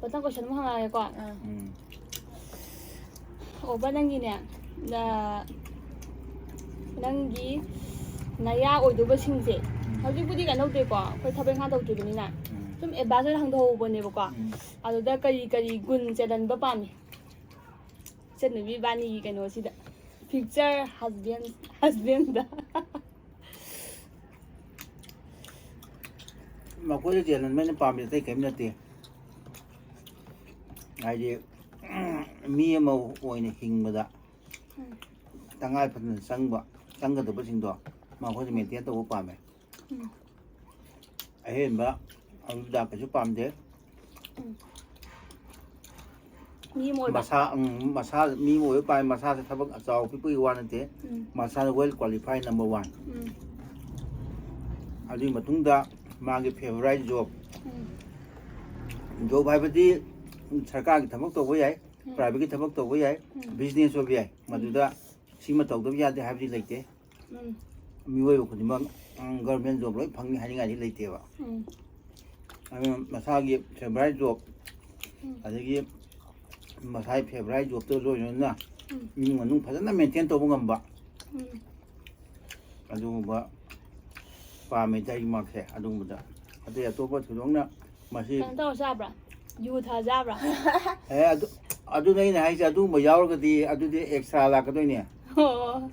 ꯃꯊꯪ ꯀꯣꯏꯁꯟ ꯑꯃ ꯍꯪꯉꯛꯑꯒꯦꯀꯣ꯫ ꯑꯥ꯫ ꯎꯝ꯫ ꯑꯣꯕ, ꯅꯪꯒꯤꯅꯦ, ꯅ-, ꯅꯪꯒꯤ ꯅꯌꯥ ꯑꯣꯏꯗꯧꯕꯁꯤꯡꯁꯦ, ꯎꯝ꯫ ꯍꯧꯖꯤꯛꯄꯨꯗꯤ ꯀꯩꯅꯣ ꯇꯧꯗꯦꯀꯣ, ꯑꯩꯈꯣꯏ ꯊꯕꯛ ꯏꯪꯈꯥꯡ ꯇꯧꯗ꯭ꯔꯤꯕꯅꯤꯅ꯫ ꯎꯝ꯫ ꯁꯨꯝ ꯑꯦꯗꯚꯥꯟꯁ ꯑꯣꯏꯅ ꯍꯪꯗꯣꯛꯍꯧꯕꯅꯦꯕꯀꯣ꯫ ꯎꯝ꯫ ꯑꯗꯨꯗ ꯀꯔꯤ ꯀꯔꯤ ꯒꯨꯟ ꯆꯦꯜꯍꯟꯕ ꯄꯥꯝꯃꯤ? ꯏꯆꯟꯅꯨꯄꯤ ꯏꯕꯥꯅꯤꯒꯤ ꯀꯩꯅꯣꯁꯤꯗ, ꯐ꯭ꯌꯨꯆꯔ ꯍꯁꯕꯦꯟ, ꯍꯁꯕꯦꯟꯗ꯫ ꯃꯈꯣꯏꯗ ꯆꯦꯜꯍꯟꯕ ꯑꯩꯅ ꯄꯥꯝꯃꯤꯁꯦ ꯑꯇꯩ ꯀꯔꯤꯝ ꯅꯠꯇꯦ꯫ ꯍꯥꯏꯗꯤ, ꯃꯤ ꯑꯃ ꯑꯣꯏꯅ ꯍꯤꯡꯕꯗ ꯎꯝ꯫ ꯇꯉꯥꯏ ꯐꯗꯅ ꯆꯪꯕ, ꯆꯪꯒꯗꯕꯁꯤꯡꯗꯣ ꯃꯈꯣꯏꯗ ꯃꯦꯟꯇꯦꯟ ꯇꯧꯕ ꯄꯥꯝꯃꯦ꯫ ꯎꯝ꯫ ꯑꯍꯦꯟꯕ ꯑꯗꯨꯗ ꯀꯩꯁꯨ ꯄꯥꯝꯗꯦ꯫ ꯎꯝ꯫ ꯃꯤ ꯑꯃ ꯑꯣꯏꯕ꯫ ꯃꯁꯥ, ꯎꯝ, ꯃꯁꯥ ꯃꯤ ꯑꯃ ꯑꯣꯏꯕ ꯄꯥꯝꯃꯦ꯫ ꯃꯁꯥꯁꯦ ꯊꯕꯛ ꯑꯆꯥꯎ ꯄꯤꯛꯄꯒꯤ ꯋꯥ ꯅꯠꯇꯦ꯫ ꯎꯝ꯫ ꯃꯁꯥꯅ well qualified number one꯫ ꯎꯝ꯫ ꯑꯗꯨꯒꯤ ꯃꯇꯨꯡꯗ ꯃꯥꯒꯤ favourite job꯫ ꯎꯝ꯫ Job ꯍꯥꯏꯕꯗꯤ ꯁꯔꯀꯥꯔꯒꯤ ꯊꯕꯛ ꯇꯧꯕ ꯌꯥꯏ, ꯎꯝ꯫ Privateꯀꯤ ꯊꯕꯛ ꯇꯧꯕ ꯌꯥꯏ, ꯎꯝ꯫ Business ꯑꯣꯏꯕ ꯌꯥꯏ꯫ ꯎꯝ꯫ ꯃꯗꯨꯗ ꯁꯤꯃ ꯇꯧꯗꯕ ꯌꯥꯗꯦ ꯍꯥꯏꯕꯗꯤ ꯂꯩꯇꯦ꯫ ꯎꯝ꯫ ꯃꯤꯑꯣꯏꯕ ꯈꯨꯗꯤꯡꯃꯛ, ꯎꯝ, government job ꯂꯣꯏ ꯐꯪꯅꯤ ꯍꯥꯏꯅꯤꯡꯉꯥꯏꯗꯤ ꯂꯩꯇꯦꯕ꯫ ꯎꯝ꯫ ꯑꯗꯨꯅ ꯃꯁꯥꯒꯤ favourite job, ꯎꯝ꯫ ꯑꯗꯒꯤ ꯃꯁꯥꯒꯤ favourite jobꯇ ꯂꯣꯏꯅꯅ ꯎꯝ꯫ ꯏꯃꯨꯡ ꯃꯅꯨꯡ ꯐꯖꯅ maintain ꯇꯧꯕ ꯉꯝꯕ, ꯎꯝ꯫ ꯑꯗꯨꯒꯨꯝꯕ ꯄꯥꯝꯃꯦ ꯑꯩꯒꯤꯃꯛꯁꯦ꯫ ꯑꯗꯨꯒꯨꯝꯕꯗ ꯑꯇꯩ ꯑꯇꯣꯞꯄ ꯊꯣꯏꯗꯣꯛꯅ ꯃꯁꯤ ꯀꯩꯅꯣ ꯇꯧꯔ ꯆꯥꯕ꯭ꯔꯥ? ꯌꯨ ꯊꯛꯑ ꯆꯥꯕ꯭ꯔꯥ? ꯑꯦ, ꯑꯗꯨ, ꯑꯗꯨꯅ ꯑꯩꯅ ꯍꯥꯏꯁꯦ, ꯑꯗꯨꯒꯨꯝꯕ ꯌꯥꯎꯔꯒꯗꯤ ꯑꯗꯨꯗꯤ extra ꯂꯥꯛꯀꯗꯣꯏꯅꯦ꯫ ꯑꯣ꯫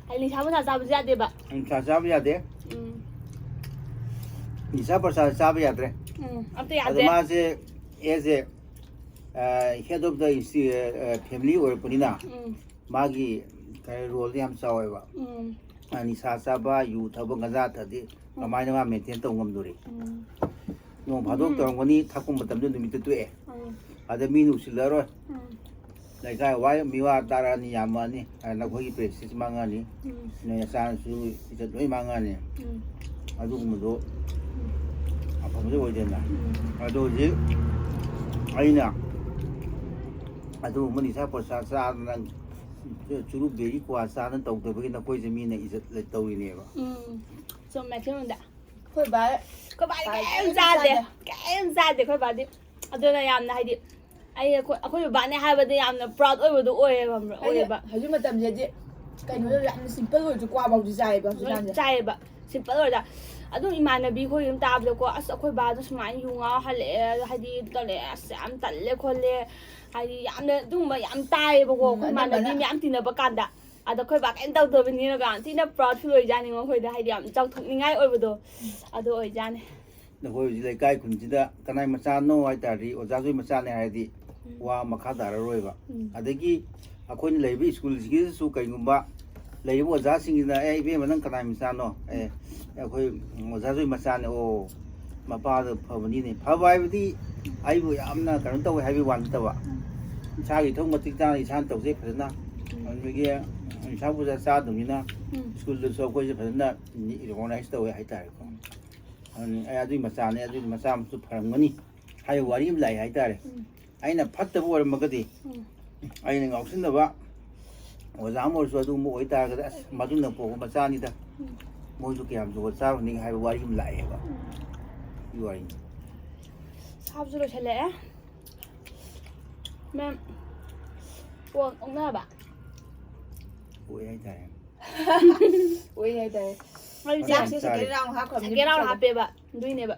ꯑꯩ ꯅꯤꯁꯥ ꯄꯁꯥ ꯆꯥꯕꯁꯨ ꯌꯥꯗꯦꯕ꯫ ꯅꯤꯁꯥ ꯆꯥꯕ ꯌꯥꯗꯦ꯫ ꯎꯝ꯫ ꯅꯤꯁꯥ ꯄꯁꯥ ꯆꯥꯕ ꯌꯥꯗ꯭ꯔꯦ꯫ ꯎꯝ, ꯑꯝꯇ ꯑꯗꯣ ꯌꯥꯗꯦ꯫ ꯃꯥꯁꯦ as a, ꯑ, head of the insti-, ꯑ, family ꯑꯣꯏꯔꯛꯄꯅꯤꯅ ꯎꯝ꯫ ꯃꯥꯒꯤ ꯀꯩ roleꯗꯤ ꯌꯥꯝ ꯆꯥꯎꯋꯦꯕ꯫ ꯎꯝ꯫ ꯑ, ꯅꯤꯁꯥ ꯆꯥꯕ, ꯌꯨ ꯊꯛꯄ, ꯒꯟꯖꯥ ꯊꯛꯑꯗꯤ ꯎꯝ꯫ ꯀꯃꯥꯏꯅ ꯃꯥ maintain ꯇꯧ ꯉꯝꯗꯣꯔꯤ? ꯎꯝ꯫ ꯅꯣꯡ ꯐꯥꯗꯣꯛ ꯎꯝ꯫ ꯇꯧꯔꯝꯒꯅꯤ, ꯊꯛꯄ ꯃꯇꯝꯗ ꯅꯨꯃꯤꯠꯇꯨ ꯇꯣꯛꯑꯦ꯫ ꯎꯝ꯫ ꯑꯗ ꯃꯤꯅ ꯎꯁꯤꯜꯂꯔꯣꯏ꯫ ꯎꯝ꯫ ꯂꯩꯀꯥꯏ ꯋꯥꯏ ꯃꯤꯋꯥ ꯇꯥꯔꯛꯑꯅꯤ, ꯌꯥꯝꯃꯛꯑꯅꯤ꯫ ꯑ, ꯅꯈꯣꯏꯒꯤ prestige ꯃꯥꯡꯉꯛꯑꯅꯤ꯫ ꯎꯝ꯫ ꯅꯣꯏ ꯅꯆꯥꯅꯁꯨ ꯏꯖꯠ ꯂꯣꯏ ꯃꯥꯡꯉꯛꯑꯅꯤ꯫ ꯎꯝ꯫ ꯑꯗꯨꯒꯨꯝꯕꯗꯣ ꯎꯝ꯫ ꯑꯐꯕꯗꯤ ꯑꯣꯏꯗꯦꯅ꯫ ꯎꯝ꯫ ꯑꯗꯣ ꯍꯧꯖꯤꯛ ꯑꯩꯅ ꯑꯗꯨꯒꯨꯝꯕ ꯅꯤꯁꯥ ꯄꯣꯠꯁꯥ ꯆꯥꯗꯅ, ꯆꯨꯔꯨꯞ ꯕꯦꯔꯤ ꯀ꯭ꯋꯥ ꯆꯥꯗꯅ ꯇꯧꯗꯕꯒꯤ ꯅꯈꯣꯏꯁꯦ ꯃꯤꯅ ꯏꯖꯠ ꯂꯩ-, ꯇꯧꯔꯤꯅꯦꯕ꯫ ꯎꯝ, ꯆꯨꯝꯃꯦ ꯊꯤꯃꯨꯟꯗ꯫ ꯑꯩꯈꯣꯏ ꯕꯥ ꯑꯩꯈꯣꯏ ꯕꯥꯗꯤ ꯀꯩꯝ ꯆꯥꯗꯦ꯫ ꯀꯩꯝ ꯆꯥꯗꯦ ꯑꯩꯈꯣꯏ ꯕꯥꯗꯤ꯫ ꯑꯗꯨꯅ ꯌꯥꯝꯅ ꯍꯥꯏꯗꯤ ꯑꯩ ꯑꯩꯈꯣꯏ ꯑꯩꯈꯣꯏ ꯕꯕꯥꯅꯦ ꯍꯥꯏꯕꯗ ꯌꯥꯝꯅ ꯄ꯭ꯔꯥꯎꯗ ꯑꯣꯏꯕꯗꯣ ꯑꯣꯏꯌꯦꯕ ꯈꯪꯕ꯭ꯔꯥ? ꯍꯥꯏꯗꯤ ꯑꯣꯏꯌꯦꯕ꯫ ꯍꯧꯖꯤꯛ ꯃꯇꯝꯁꯤꯗꯤ ꯀꯩꯅꯣꯗ ꯌꯥꯝꯅ ꯁꯤꯝꯄꯜ ꯑꯣꯏꯔꯁꯨ ꯀ꯭ꯋꯥ ꯐꯥꯎꯗꯤ ꯆꯥꯏꯌꯦꯕ ꯂꯣꯏ ꯍꯧꯖꯤꯛꯀꯥꯟꯁꯦ꯫ ꯆꯥꯏꯌꯦꯕ꯫ ꯁꯤꯝꯄꯜ ꯑꯣꯏꯔꯗ꯫ ꯑꯗꯨꯝ ꯏꯃꯥꯟꯅꯕꯤ ꯈꯣꯏ ꯑꯗꯨꯝ ꯇꯥꯕꯗꯀꯣ, "ꯑꯁ ꯑꯩꯈꯣꯏ ꯕꯥꯗꯣ ꯁꯨꯃꯥꯏꯅ ꯌꯨ ꯉꯥꯎ ꯍꯜꯂꯛꯑꯦ, ꯍꯥꯏꯗꯤ ꯇꯧꯔꯛꯑꯦ, ꯑꯁ ꯌꯥꯝ ꯇꯜꯂꯦ ꯈꯣꯠꯂꯦ", ꯍꯥꯏꯗꯤ ꯌꯥꯝꯅ ꯑꯗꯨꯒꯨꯝꯕ ꯌꯥꯝ ꯇꯥꯏꯌꯦꯕꯀꯣ꯫ ꯎꯝ, ꯑꯩꯈꯣꯏ ꯏꯃꯥꯟꯅꯕꯤ ꯑꯅꯝꯕꯅ꯫ ꯃꯌꯥꯝ ꯇꯤꯟꯅꯕ ꯀꯥꯟꯗ꯫ ꯑꯗ ꯑꯩꯈꯣꯏ ꯕꯥ ꯀꯩꯝ ꯇꯧꯗꯕꯅꯤꯅ ꯌꯥꯝ ꯊꯤꯅ ꯄ꯭ꯔꯥꯎꯗ ꯐꯤꯜ ꯑꯣꯏꯖꯥꯠꯅꯤꯉꯣ ꯑꯩꯈꯣꯏꯗ, ꯍꯥꯏꯗꯤ ꯌꯥꯝ ꯆꯥꯎꯊꯣꯛꯅꯤꯡꯉꯥꯏ ꯑꯣꯏꯕꯗꯣ ꯑꯗꯨ ꯑꯣꯏꯖꯥꯠꯅꯤ꯫ ꯅꯈꯣꯏ ꯍꯧꯖꯤꯛ ꯂꯩꯀꯥꯏ ꯈꯨꯟꯁꯤꯗ ꯀꯅꯥꯏ ꯃꯆꯥꯅꯣ ꯍꯥꯏ ꯇꯥꯔꯗꯤ, ꯑꯣꯖꯥ ꯖꯣꯏ ꯃꯆꯥꯅꯦ ꯍꯥꯏꯔꯗꯤ ꯋꯥ ꯃꯈꯥ ꯇꯥꯔꯔꯣꯏꯕ꯫ ꯎꯝ꯫ ꯑꯗꯒꯤ ꯑꯩꯈꯣꯏꯅ ꯂꯩꯔꯤꯕ ꯁ꯭ꯀꯨꯜꯁꯤꯒꯤꯗꯁꯨ ꯀꯩꯒꯨꯝꯕ ꯂꯩꯔꯤꯕ ꯑꯣꯖꯥꯁꯤꯡꯁꯤꯅ, "ꯑꯦ, ꯏꯕꯦꯝꯃ, ꯅꯪ ꯀꯅꯥꯏ ꯃꯆꯥꯅꯣ? ꯑꯦ, ꯑꯩꯈꯣꯏ ꯑꯣꯖꯥ ꯖꯣꯏ ꯃꯆꯥꯅꯦ꯫ ꯑꯣ, ꯃꯄꯥꯗꯣ ꯐꯕꯅꯤꯅꯦ"꯫ ꯐꯕ ꯍꯥꯏꯕꯗꯤ ꯑꯩꯕꯨ ꯌꯥꯝꯅ ꯀꯩꯅꯣ ꯇꯧꯋꯦ ꯍꯥꯏꯕꯒꯤ ꯋꯥ ꯅꯠꯇꯕ, ꯏꯁꯥꯒꯤ ꯏꯊꯧ ꯃꯇꯤꯛ ꯆꯥꯅ ꯏꯁꯥꯅ ꯇꯧꯖꯩ ꯐꯖꯅ꯫ ꯑꯗꯒꯤ ꯅꯤꯁꯥ ꯄꯨꯁꯥ ꯆꯥꯗꯕꯅꯤꯅ ꯎꯝ꯫ ꯁ꯭ꯀꯨꯜꯗꯁꯨ ꯑꯩꯈꯣꯏꯁꯦ ꯐꯖꯅ ꯔꯤꯀꯣꯛꯅꯥꯏꯁ ꯇꯧꯋꯦ ꯍꯥꯏꯇꯥꯔꯦꯀꯣ꯫ ꯑꯗꯨꯅꯤ, "ꯑꯩ ꯑꯗꯨꯒꯤ ꯃꯆꯥꯅꯦ, ꯑꯗꯨꯒꯤ ꯃꯆꯥ ꯑꯃꯁꯨ ꯐꯔꯝꯒꯅꯤ" ꯍꯥꯏꯕ ꯋꯥꯔꯤ ꯑꯃ ꯂꯥꯛꯑꯦ ꯍꯥꯏꯇꯥꯔꯦ꯫ ꯎꯝ꯫ ꯑꯩꯅ ꯐꯠꯇꯕ ꯑꯣꯏꯔꯝꯃꯒꯗꯤ, ꯎꯝ꯫ ꯑꯩꯅ ꯉꯥꯎꯁꯤꯟꯅꯕ ꯑꯣꯖꯥ ꯑꯃ ꯑꯣꯏꯔꯁꯨ ꯑꯗꯨꯒꯨꯝꯕ ꯑꯣꯏꯇꯥꯔꯒꯗꯤ, "ꯑꯁ, ꯃꯗꯨꯅ ꯄꯣꯛꯄ ꯃꯆꯥꯅꯤꯗ, ꯎꯝ꯫ ꯃꯣꯏꯁꯨ ꯀꯌꯥꯝ ꯖꯨꯒꯣꯠ ꯆꯥꯔꯨꯅꯤ" ꯍꯥꯏꯕ ꯋꯥꯔꯤ ꯑꯃ ꯂꯥꯛꯑꯦꯕ꯫ ꯎꯝ꯫ ꯁꯤ ꯋꯥꯔꯤꯅꯤ꯫ ꯁꯥꯕꯁꯨ ꯂꯣꯏꯁꯤꯜꯂꯛꯑꯦ꯫ ꯃꯦꯝ, ꯀꯣꯟ ꯑꯣꯛꯅꯕ? ꯑꯣꯏ ꯍꯥꯏꯇꯥꯔꯦ꯫ ꯑꯣꯏ ꯍꯥꯏꯇꯥꯔꯦ꯫ ꯍꯧꯖꯤꯛꯁꯦ ꯌꯥꯝ ꯆꯥꯛꯁꯦ ꯆꯥꯔꯦ꯫ ꯁꯦꯀꯦꯟ ꯔꯥꯎꯟ ꯍꯥꯞꯈ꯭ꯔꯕꯅꯤ꯫ ꯁꯦꯀꯦꯟ ꯔꯥꯎꯟ ꯍꯥꯞꯄꯦꯕ, ꯑꯗꯨꯏꯅꯦꯕ꯫